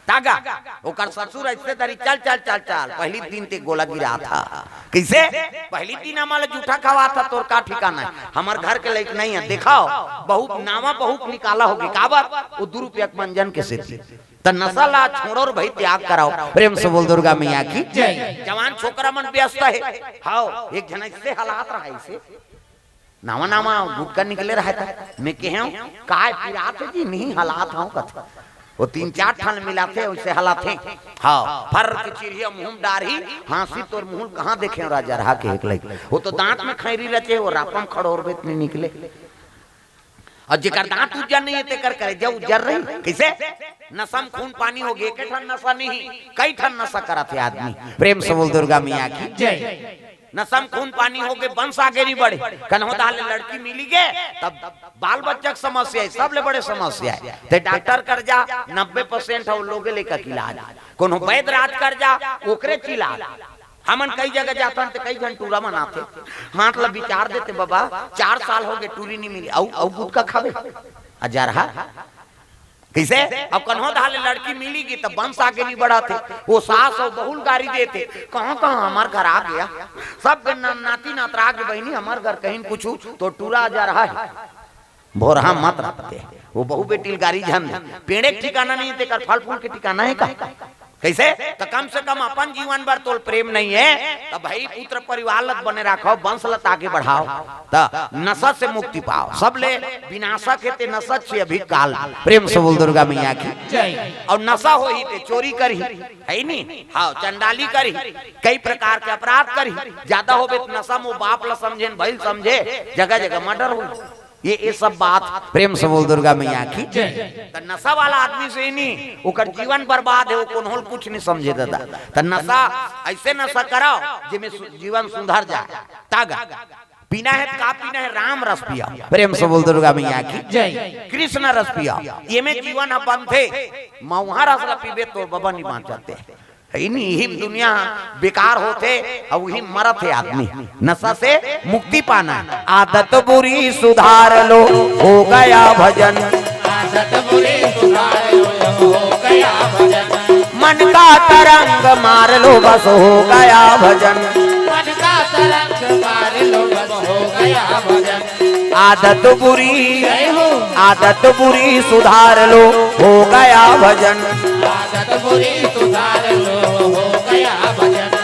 तागा, ओकर ससुर ऐसे धरी, "चल, चल, चल, चल, पहली दिन ते गोला गिरा था।" कैसे? "पहली दिन हमला जूठा खवा था, तोर का ठिकाना हे? हमर घर के लायक नहीं हे, देखाओ।" बहू, नावा बहू के निकाला होगे, काबर? वो दू रुपया के मंजन के सेती। त नशा ला छोड़ो रे भाई, त्याग कराओ। प्रेम से बोल दुर्गा मैया की जय। जवान छोकरा मन व्यस्त हे। हाव, एक झन ऐसे हलात रहा, ऐसे। नावा नावा गुटका निकले रहा था। मैं कहे हूँ, "काय पिरात हे जी?" "नहीं, हलात हूँ," कथे। वो तीन चार ठन मिलाथे, वैसे हलाथे। हाव, फर के चिरहिया मुंह में डारही, हाँसी तोर मुंह कहाँ देखे राजा रहा के एक लई। वो तो दांत में खैरी रचे, वो रापम खड़ोर बेत नहीं निकले। अउ जेकर दांत उज्जर नहीं हे, तेकर करेजा उज्जर रही। कैसे? नशा में खून पानी होगे, एके ठन नशा नहीं, कई ठन नशा करत हे आदमी। प्रेम से बोल दुर्गा मैया की जय। नशा में खून पानी होगे, वंश आगे नहीं बढ़े। कन्हो दाले लड़की मिली गे, तब बाल बच्चा के समस्या हे, सबले बड़े समस्या हे। ते डॉक्टर कर जा, नब्बे परसेंट हे वो लोगे लेकर के इलाज। कोनो वैद्य राज कर जा, ओकरे च इलाज। हमन कई जगह जाथन त कई झन टूरा मन आथे, हाथ ला विचार देते, "बाबा, चार साल होगे, टूरी नहीं मिली, अउ, अउ गुटका खाबे?" अजरहा। कैसे? अब कन्हो धाले लड़की मिली गे त वंश आगे नहीं बढ़ाथे, वो सास अउ बहू ल गारी देथे, "कहाँ, कहाँ हमर घर आ गया, सब के न-, नाती नातरा गे बहिनी, हमर घर कहीं कुछू।" तो टूरा अजरहा हे। भोरहा मत रखते। वो बहू बेटी ल गारी झन दे। पेड़े के ठिकाना नहीं, तेकर फल फूल के ठिकाना हे का? कैसे? त कम से कम अपन जीवन भर तोल प्रेम नहीं हे, त भाई पुत्र परिवार ल बने रखो, वंश ल त आगे बढ़ाओ, त नशा से मुक्ति पाओ। सबले विनाशक हे ते नशा छे अभी काल। प्रेम से बोल दुर्गा मैया की जय। अउ नशा होही ते चोरी करही, हे नी? हाव, चंडाली करही, कई प्रकार के अपराध करही। ज्यादा होबे त नशा में बाप ल समझे न, भाई ल समझे, जगह जगह मर्डर होही। ये, ये सब बात प्रेम से बोल दुर्गा मैया की जय। त नशा वाला आदमी से ही नहीं, ओकर जीवन बर्बाद हे, वो कोनो ल कुछ नहीं समझे दादा। त नशा, ऐसे नशा कराओ जेमे सु-, जीवन सुधर जाए। तागा। पीना हे त का पीना हे? राम रस पिया। प्रेम से बोल दुर्गा मैया की। जय। कृष्ण रस पिया। ये में जीवन ह बनथे। मउहा रस ला पीबे तोर बबा नहीं बाँचते। हे नहीं, इही म दुनिया बेकार होथे, अउ इही म मरत हे आदमी। नशा से मुक्ति पाना हे। आदत बुरी सुधार लो, हो गया भजन। आदत बुरी सुधार लो, हो गया भजन। मन का तरंग मार लो, बस हो गया भजन। मन का तरंग मार लो, बस हो गया भजन। आदत बुरी, जय हो। आदत बुरी सुधार लो, हो गया भजन। आदत बुरी सुधार लो, हो गया भजन।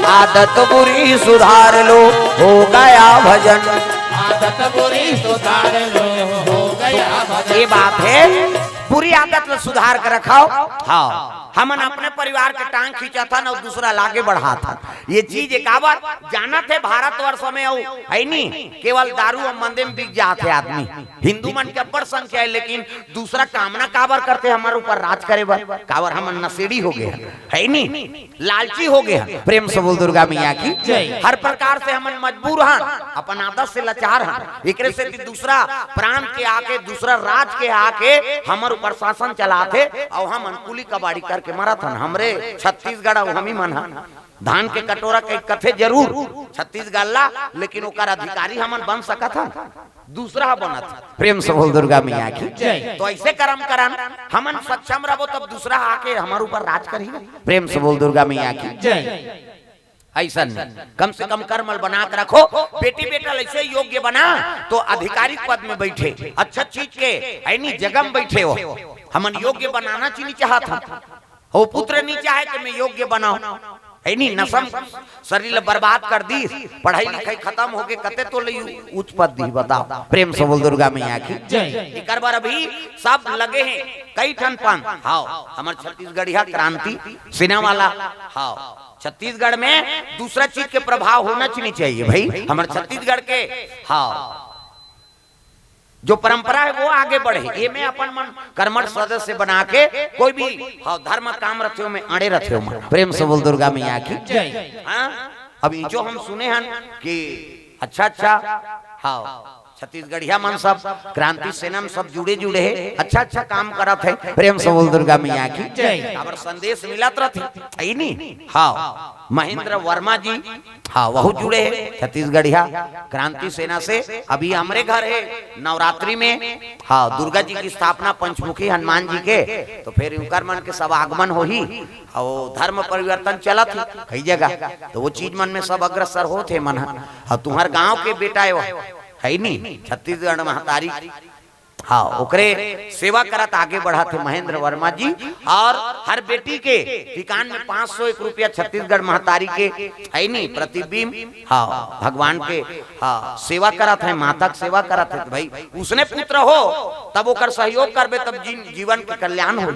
आदत बुरी सुधार लो, हो गया भजन। आदत बुरी सुधार लो, हो गया भजन। ये बात हे, बुरी आदत ला सुधार के रखव। हाँ, हमन अपने परिवार के टांग खींचत हन अउ दूसरा ला आगे बढ़ात हन। ये चीज एक काबर जानत हे, भारतवर्ष में अउ हे नहीं, केवल दारू अउ मंदे में बिक जात हे आदमी। हिंदू मन के अब्बड़ संख्या हे, लेकिन दूसरा कामना काबर करथे हमर ऊपर राज करे बर? काबर हमन नशेड़ी हो गे हन, हे नहीं, लालची हो गे हन। प्रेम से बोल दुर्गा मैया की। जय। हर प्रकार से हमन मजबूर हन, अपन आदत से लाचार हन। एकरे सेती दूसरा प्रांत के आके, दूसरा राज के आके हमर ऊपर शासन चलाथे अउ हमन कुली कबाड़ी करके मरत हन। हमरे छत्तीसगढ़ अउ हमी मन हन। धान के कटोरा कहि कथे जरूर छत्तीसगढ़ ला, लेकिन ओकर अधिकारी हमन बन सकत हन? दूसरा ह बनत हे। प्रेम से बोल दुर्गा मैया की। जय। तो ऐसे कर्म करन, हमन सक्षम रहबो तब दूसरा आके हमर ऊपर राज करही। प्रेम से बोल दुर्गा मैया की। जय। ऐसन नहीं, कम से कम कर्म ल बना के रखो। बेटी बेटा ल ऐसे योग्य बना तो आधिकारिक पद में बैठे, अच्छा चीज के हे नहीं जगह में बैठे हो। हमन योग्य बनाना च नहीं चाहत हन। वो पुत्र नहीं चाहे कि मैं योग्य बनाऊं, हे नहीं, नशा म शरीर ला बर्बाद कर दिस, पढ़ाई लिखाई खत्म हो गे, कते तोला ऊंच पद दिही, बताओ। प्रेम से बोल दुर्गा मैया की। जय। एकर बर अभी सब लगे हे, कई ठन पंथ। हाँ, हमर छत्तीसगढ़िया क्रांति सेना वाला। हाँ, छत्तीसगढ़ में दूसरा चीज के प्रभाव होना च नहीं चाहिए भाई, हमर छत्तीसगढ़ के। हाँ, जो परंपरा हे वो आगे बढ़े। ये में अपन मन कर्मठ सदस्य बना के कोई भी, हाँ, धर्म काम रथे हो में अड़े रथे हो मन। प्रेम से बोल दुर्गा मैया की। जय। हाँ, अब इंचो हम सुने हन कि अच्छा अच्छा, हाँ, छत्तीसगढ़िया मन सब क्रांति सेना में सब जुड़े जुड़े हे, अच्छा अच्छा काम करत हे। प्रेम से बोल दुर्गा मैया की। जय। काबर संदेश मिलत रथे, हे नहीं? हाँ, महेंद्र वर्मा जी, हाँ, वहू जुड़े हे छत्तीसगढ़िया क्रांति सेना से। अभी हमरे घर हे नवरात्रि में, हाँ, दुर्गा जी की स्थापना, पंचमुखी हनुमान जी के, तो फिर उनकर मन के सब आगमन होही। अउ धर्म परिवर्तन चलत हे कई जगह, तो वो चीज मन में सब अग्रसर होत हे मन ह। अउ तुम्हर गांव के बेटा हे वो, हे नहीं, छत्तीसगढ़ महतारी। हाँ, ओकरे सेवा करत आगे बढ़त हे महेंद्र वर्मा जी। अउ हर बेटी के टिकान में पाँच सौ एक रुपया छत्तीसगढ़ महतारी के, हे नहीं, प्रतिबिंब, हाँ, भगवान के, हाँ, सेवा करत हे, माता के सेवा करत हे। तो भाई, उसने पुत्र हो, तब ओकर सहयोग करबे, तब जीवन के कल्याण हो।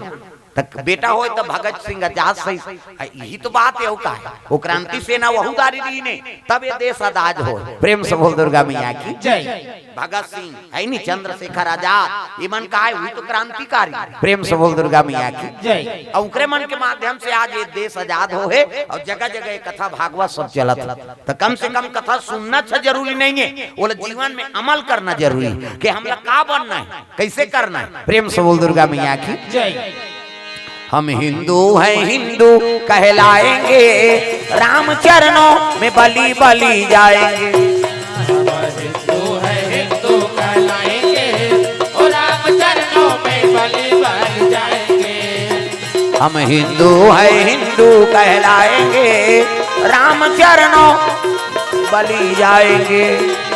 त बेटा होय त भगत सिंह आजाद सही, आ, यही तो बात हे। अउ का हे? वो क्रांति सेना वहू दारी रहिन हे, तब ये देश आजाद होय। प्रेम से बोल दुर्गा मैया की। जय। भगत सिंह, हे नहीं, चंद्रशेखर आजाद, ये मन का हे? वही तो क्रांतिकारी। प्रेम से बोल दुर्गा मैया की। जय। अउ ओकरे मन के माध्यम से आज ये देश आजाद होहे अउ जगह जगह ये कथा भागवत सब चलत हे। त कम से कम कथा सुनना च जरूरी नहीं हे, ओला जीवन में अमल करना जरूरी हे कि हमला का बनना हे, कैसे करना हे। प्रेम से बोल दुर्गा मैया की। जय। हम हिंदू हैं, हिंदू कहलाएंगे, राम चरणों में बलि बलि जाएंगे। हम हिंदू हैं, हिंदू कहलाएंगे, ओ राम चरणों में बलि बलि जाएंगे। हम हिंदू हैं, हिंदू कहलाएंगे, राम चरणों बलि जाएंगे।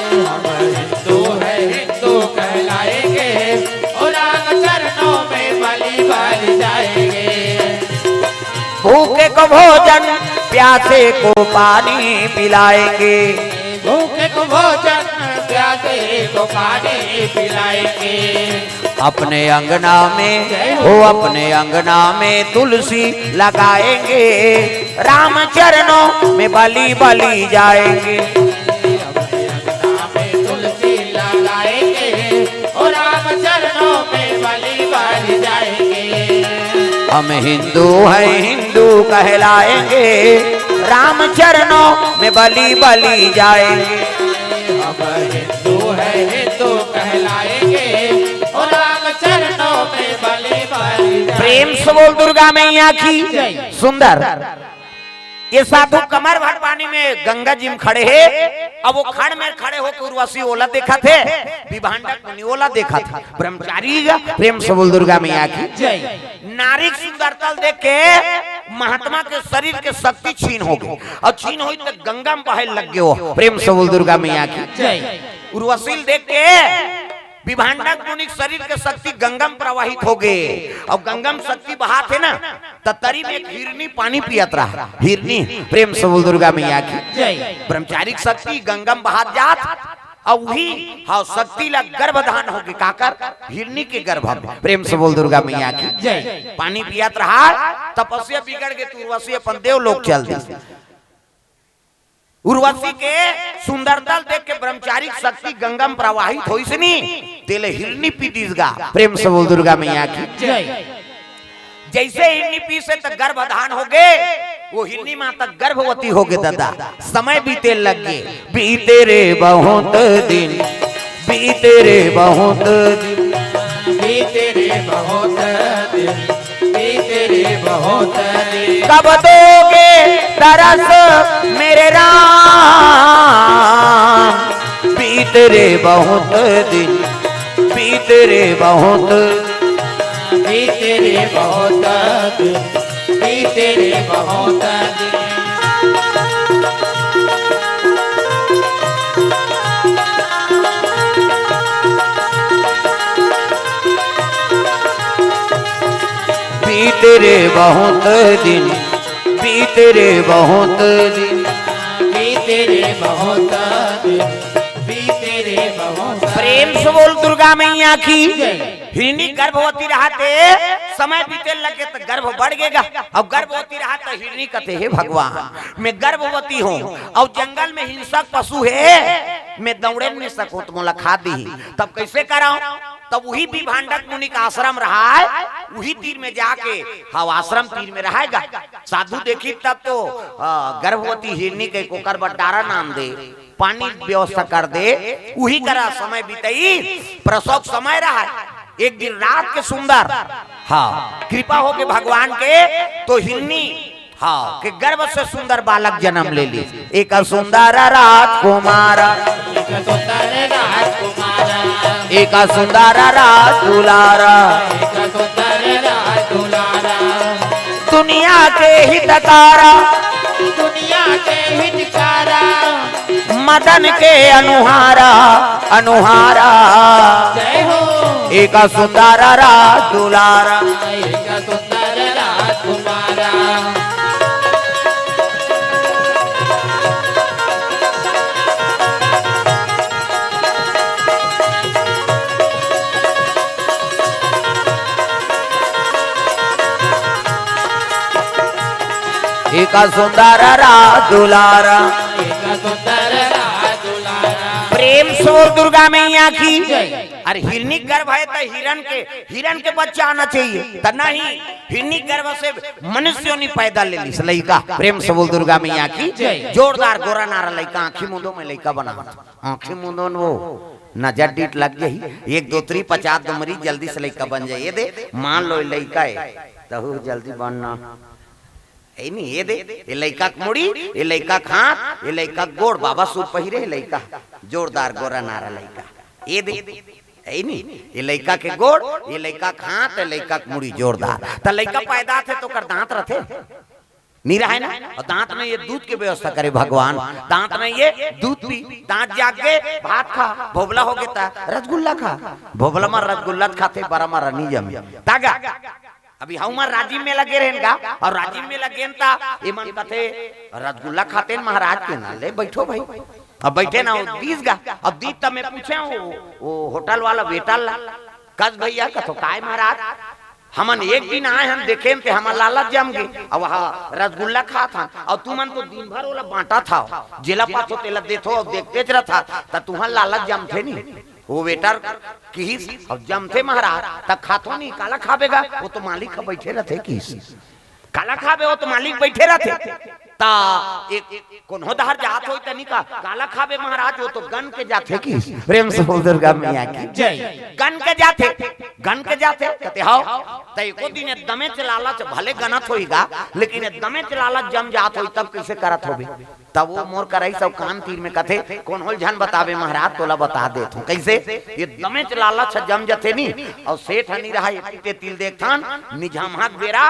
हम हिंदू हैं, हिंदू कहलाएंगे, ओ राम चरणों में बलि बलि जाएंगे। भूखे को भोजन, प्यासे को पानी पिलाएंगे। भूखे को भोजन, प्यासे को पानी पिलाएंगे। अपने अंगना में, हो अपने अंगना में तुलसी लगाएंगे, राम चरणों में बलि बलि जाएंगे। हम हिंदू हैं, हिंदू कहलाएंगे, राम चरणों में बलि बलि जाएंगे। हम हिंदू हैं, हिंदू कहलाएंगे, ओ राम चरणों में बलि बलि जाएंगे। प्रेम से बोल दुर्गा मैया की। जय। सुंदर। ये साधु कमर भर पानी में गंगा जी में खड़े हे। अब वो खड़ में खड़े होके उर्वशी ओला देखत हे, विभांडक मुनि ओला देखत हे। ब्रह्मचारी गा, प्रेम से बोल दुर्गा मैया की। जय। नारी के सुंदरता ल देख के महात्मा के शरीर के शक्ति छीन हो गई, और छीन होई तो गंगा में बहे लग गयो। प्रेम से बोल दुर्गा मैया की। जय। उर्वशी ल देख के विभांडक मुनि के शरीर के शक्ति गंगा में प्रवाहित हो गए, और गंगा में शक्ति बहात हे ना, त तरी में एक हिरनी पानी पियत रहा। हिरनी, प्रेम से बोल दुर्गा मैया की। जय। ब्रह्मचारी के शक्ति गंगा में बहात जात, और वही, हाँ, शक्ति ला गर्भधान हो गए, काकर? हिरनी के गर्भ में। प्रेम से बोल दुर्गा मैया की। जय। पानी पियत रहा, तपस्या बिगड़ गए, तो उर्वशी अपन देव लोक चल दी। उर्वशी के सुंदरता ल देख के ब्रह्मचारी के शक्ति गंगा में प्रवाहित होइस नी, तेले हिरनी पी दिस गा। प्रेम से बोल दुर्गा मैया की। जय। जैसे हिरनी पीसे त गर्भधान हो गए, वो हिरनी माता गर्भवती हो गए दादा। समय बीते लग गए, बीते रे बहुत दिन, बीते रे बहुत दिन। बीते रे बहुत दिन, बीते रे बहुत दिन। कब दोगे तरस मेरे राम, बीते रे बहुत दिन, बीते रे बहुत। बीते रे बहुत दिन, बीते रे बहुत दिन। बीते रे बहुत दिन, बीते रे बहुत दिन। बीते रे बहुत दिन, बीते रे बहुत दिन। प्रेम से बोल दुर्गा मैया की। जय। हिरनी गर्भवती रहते, समय बीते लगे तो गर्भ बढ़ गेगा। अब गर्भवती रहा तो हिरनी कथे, हे भगवान, मैं गर्भवती हूँ, और जंगल में हिंसक पशु हे, मैं दौड़े नहीं सकूँ तो मोला खा दी, तब कैसे कराऊं? तब वही विभांडक मुनि का आश्रम रहा है, वही तीर में जाके, हाँ, आश्रम तीर में रहेगा। साधु देखी तब तो, आ, गर्भवती हिरनी के कोकर बर डारा नाम दे, पानी व्यवस्था कर दे, उही करा समय बीतई। प्रसव समय रहा, एक दिन रात के सुंदर, हाँ, कृपा हो के भगवान के, तो हिरनी, हाँ, के गर्भ से सुंदर बालक जन्म ले ली। एक सुंदर राजकुमार, एक सुंदर राजकुमार, एक सुंदर राजदुलार। एक सुंदर राजदुलार। दुनिया के हितकारा, दुनिया के हितकारा, मदन के अनुहारा, अनुहारा। जय हो। एक सुंदर राजदुलार। एक सुंदर राजकुमारा। एक सुंदर राजदुलार। एक सुंदर राजदुलार। प्रेम से बोल दुर्गा मैया की। जय। अरे हिरनी गर्भ है तो हिरन के, हिरन के बच्चा आना चाहिए, तो नहीं, हिरनी गर्भ से मनुष्य नहीं पैदा ले ली लइका। प्रेम से बोल दुर्गा मैया की। जय। जोरदार गोरा नारा लइका, आंखी मुंदो में लइका बना, आंखी मुंदो में वो नजर डीट लग जाही, एक दो त्री पचास दुमरी जल्दी से लइका बन जाए। ये दे मान लो लइका है, तहु जल्दी बनना। ए नहीं, ये दे, ये लइका के मुड़ी, ये लइका के हाथ, ये लइका के गोड़, बाबा सूट पहिरे, ये लइका जोरदार गोरा नारा लइका। ये दे, ए नहीं, ये लइका के गोड़, ये लइका के हाथ, ये लइका के मुड़ी जोरदार। त लइका पैदा थे तो ओकर दांत रथे? नहीं रहे ना? और दांत में ये दूध के व्यवस्था करे भगवान, दांत में ये दूध पी, दांत जाग के भात खा, भोबला हो गया त रसगुल्ला खा, भोबला में रसगुल्ला खाथे, बरा में रनी जमी। तागा अभी हमर राजिम में लगे रहेन गा, और राजिम में लगे ता एमन कथे रसगुल्ला खाते महाराज के ना ले बैठो भाई। अब बैठे ना, वो दीस गा, अब दीस तब मैं पूछे वो, वो होटल वाला वेटर ला, कस भैया कथो काय महाराज, हमन एक दिन आए हन देखे ते हमर लालच जम गे, अब वहाँ रसगुल्ला खात हन और तुमन तो दिन भर ओला बांटा था, जेला पाथो तेला देथो और देखते च रहा था, त तुहर लालच जमथे नहीं। वो वेटर किहिस, "अब जमथे महाराज, त खाथो नहीं, काला खाबे गा, वो तो मालिक ह बइठे रथे," किहिस। "काला खाबे, वो तो मालिक बइठे रथे।" त एक कोनो डहर जात होही त नहीं का, "काला खाबे महाराज, वो तो गन के जाथे," किहिस। प्रेम से बोल दुर्गा मैया की। जय। "गन के जाथे, गन के जाथे।" कथे, "हव।" त एको दिन एकदमेच लालच, भले गनत होही गा, लेकिन एकदमेच लालच जम जात होही, तब कइसे करत होबे? तब वो मोर करा अइस अउ कान तीर में कथे, "कोनो ल झन बताबे महाराज, तोला बता देत हंव।" कइसे? एकदमेच लालच ह जम जथे नी, अउ सेठ ह नी रहय, एती तेती ल देखथन, निझमहा के बेरा,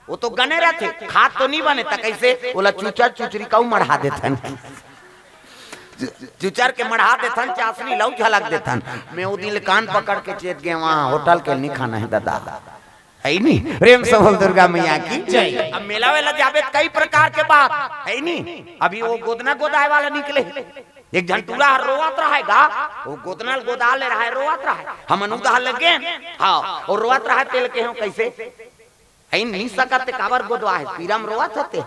वो तो गने रथे, खात तो नी बने, त कइसे? ओला चुचर चुचरी कऊ मढ़ा देथन। चु-, चुचर के मढ़ा देथन, चासनी लऊ झलक देथन। मैं ओ दिन ले कान पकड़ के चेत गेंव, वहाँ होटल के नी खाना हे ददा। हे नी? प्रेम से बोल दुर्गा मैया की। जय। अब मेला वेला जाबे त कई प्रकार के बात, हे नी? अभी वो गोदना गोदाय वाला निकले, एक झन टूरा ह रोवत रहय गा, वो गोदना ल गोदा ले रहय, रोवत रहय, हमन उदाह लगे, हाँ, वो रोवत रहय, तेला केहेंव कइसे? "हे नी सकत ते काबर गोदवाहे, पीरा म रोवत हस ते।"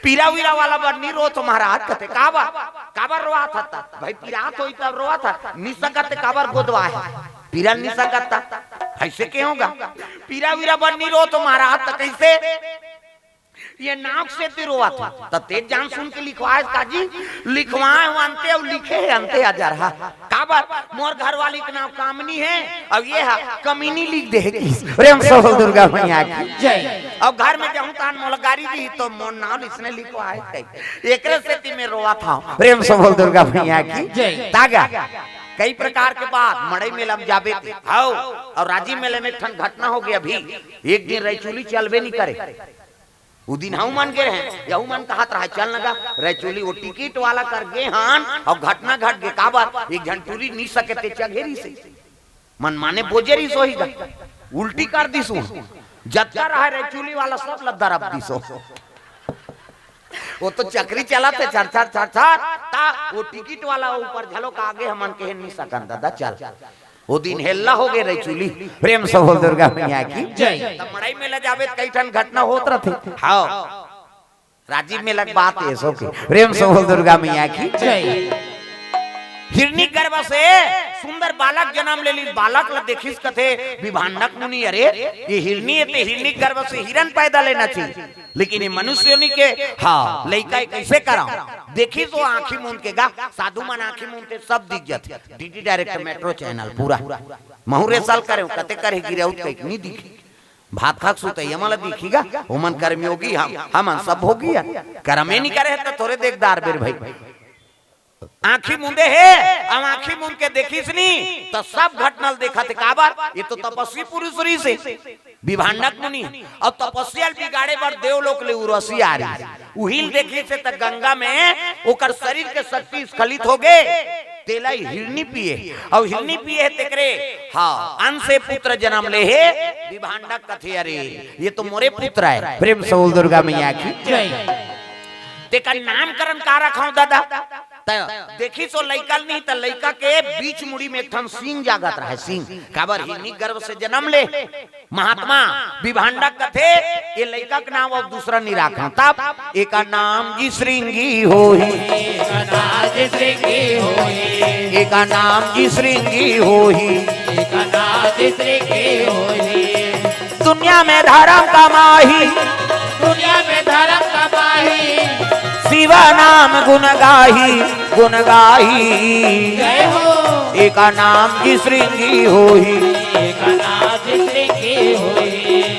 "पीरा वीरा वाला बर नी रोवत हंव महाराज।" कथे, "काबर, काबर रोवत हस त? भाई पीरात होही तब रोवत हस, नी सकत ते काबर गोदवाहे, पीरा नी सकत त।" अइसे केहेंव गा, "पीरा वीरा बर नी रोवत हंव महाराज।" "त कइसे?" "ये नाक से ती रोवत हंव।" "त तें जान सुन के लिखवाए हस का जी?" "लिखवाए हंव अंते अउ लिखे हे अंते अजरहा।" "काबर?" "मोर घरवाली के नाव कामनी हे, अउ ये हा कमीनी लिख दे हे किहिस।" प्रेम से बोल दुर्गा मैया की। जय। "अब घर में जाहूं तहान मोला गारी दिही, त मोर नाव अइसने लिखवाए हे।" एकरे सेती मैं रोवत हंव। प्रेम से बोल दुर्गा मैया की। जय। त गा, कई प्रकार के बात, मड़ई मेला में जाबे ते। हव, अउ राजिम मेला में एक ठन घटना होगे अभी। एक दिन रइचुली चलबे नी करे। उ दिन हमू मन गे रहेन, यहू मन कहत रहय, "चल न गा, रइचुली।" वो टिकट वाला कर गे हन, अउ घटना घट गे। काबर? एक झन टूरी नी सके ते चघेरिस हे। मन माने बोजेरिस होही गा, उल्टी कर दिस ओ। जतका रहय रइचुली वाला, सब ल दरप दिस ओ। वो तो चकरी चलत हे, छर, छर, छर, छर, त वो टिकट वाला ऊपर घलो का आगे हमन केहेन नी सकन, "ददा, चल।" वो दिन हेल्ला होगे रइचुली। प्रेम से बोल दुर्गा मैया की। जय। त मड़ई मेला जाबे त कई ठन घटना होत रथे। हव। राजिम मेला के बात ए सो के। प्रेम से बोल दुर्गा मैया की। जय। हिरनी गर्भ से सुंदर बालक जनम ले लिस, बालक ल देखिस कथे विभांडक मुनि, "अरे, ये हिरनी हे ते हिरनी गर्भ से हिरन पैदा लेना चाहिए।" लेकिन ये मनुष्य योनि के, हाँ, लइका ए कइसे करंव? देखिस ओ आँखी मूंद के गा, साधु मन आँखी मूंदथे, सब दिख जाथे। डीडी डायरेक्ट मेट्रो चैनल पूरा। महूं rehearsal करेंव, कते करे गिरउत कहिके नी दिखी। भात खाके सुतइया मन ला दिखी गा, ओमन कर्मयोगी, हम, हमन सब भोगी हन। करमे नी करे हे त थोरे देखदार बेर भाई। आँखी मूंदे हे, अब आँखी मूंद के देखिस नी, त सब घटना ल देखत हे। काबर? ये तो तपस्वी पुरुष रिहिस हे, विभांडक मुनि। अब तपस्या ल बिगाड़े बर देवलोक ले उर्वशी आ रिहिस। उही ल देखिस हे त गंगा में ओकर शरीर के शक्ति स्खलित होगे, तेला हिरनी पिए, अउ हिरनी पिए हे तेकरे, हाँ, अंश से पुत्र जनम ले हे, विभांडक कथे, "अरे, ये तो मोरे पुत्र हे।" प्रेम से बोल दुर्गा मैया की। जय। तेकर नामकरण का रखंव ददा? त देखिस ओ लइका ल नी, त लइका के बीच मुड़ी में एक ठन सींग जागत रहय, सींग। काबर? हिरनी गर्भ से जनम ले। महात्मा विभांडक कथे, "ये लइका के नाम अउ दूसरा नी राखंव।" तब, "एकर नाम जी श्रृंगी होही।" एकर नाम जी श्रृंगी होही। एकर नाम जी श्रृंगी होही। एकर नाम जी श्रृंगी होही। दुनिया में धरम कमाही। दुनिया में धरम कमाही। शिव नाम गुण गाही, गुण गाही। जय हो। एकर नाम जी श्रृंगी होही। एकर नाम जी श्रृंगी होही।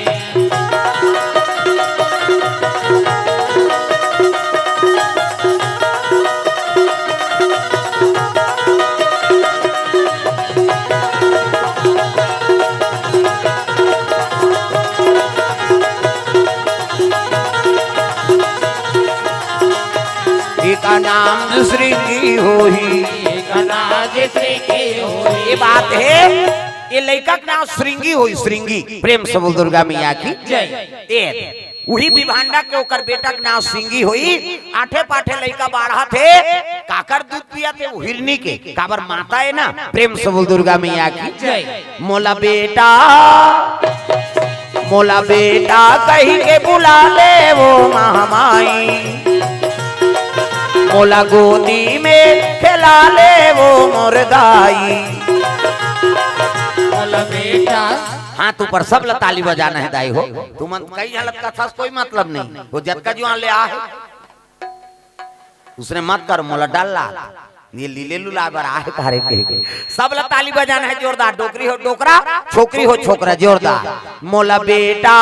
एकर नाम श्रृंगी होही। एकर नाम श्रृंगी होही। ये बात हे, ये लइका के नाम श्रृंगी होही, श्रृंगी। प्रेम से बोल दुर्गा मैया की। जय। ए, उही विभांडक के ओकर बेटा के नाम श्रृंगी होही। आठे पाठे लइका बाढ़त हे, काकर दूध पियत हे? हिरनी के। काबर? माता हे ना। प्रेम से बोल दुर्गा मैया की। जय। मोला बेटा, मोला बेटा कहिके बुला ले वो महामाई, मोला गोदी में खेला ले वो मोर दाई। बेटा। हाथ ऊपर, सब ला ताली बजाना हे दाई हो। तुमन कई झलक कथस, कोई मतलब नहीं। वो जतका जुआन ले आ हे, उसने मत कर, मोला डर ला। ये लीले लुला बर आ हे तारे के। सब ला ताली बजाना हे जोरदार। डोकरी हो डोकरा, छोकरी हो छोकरा, जोरदार। मोला बेटा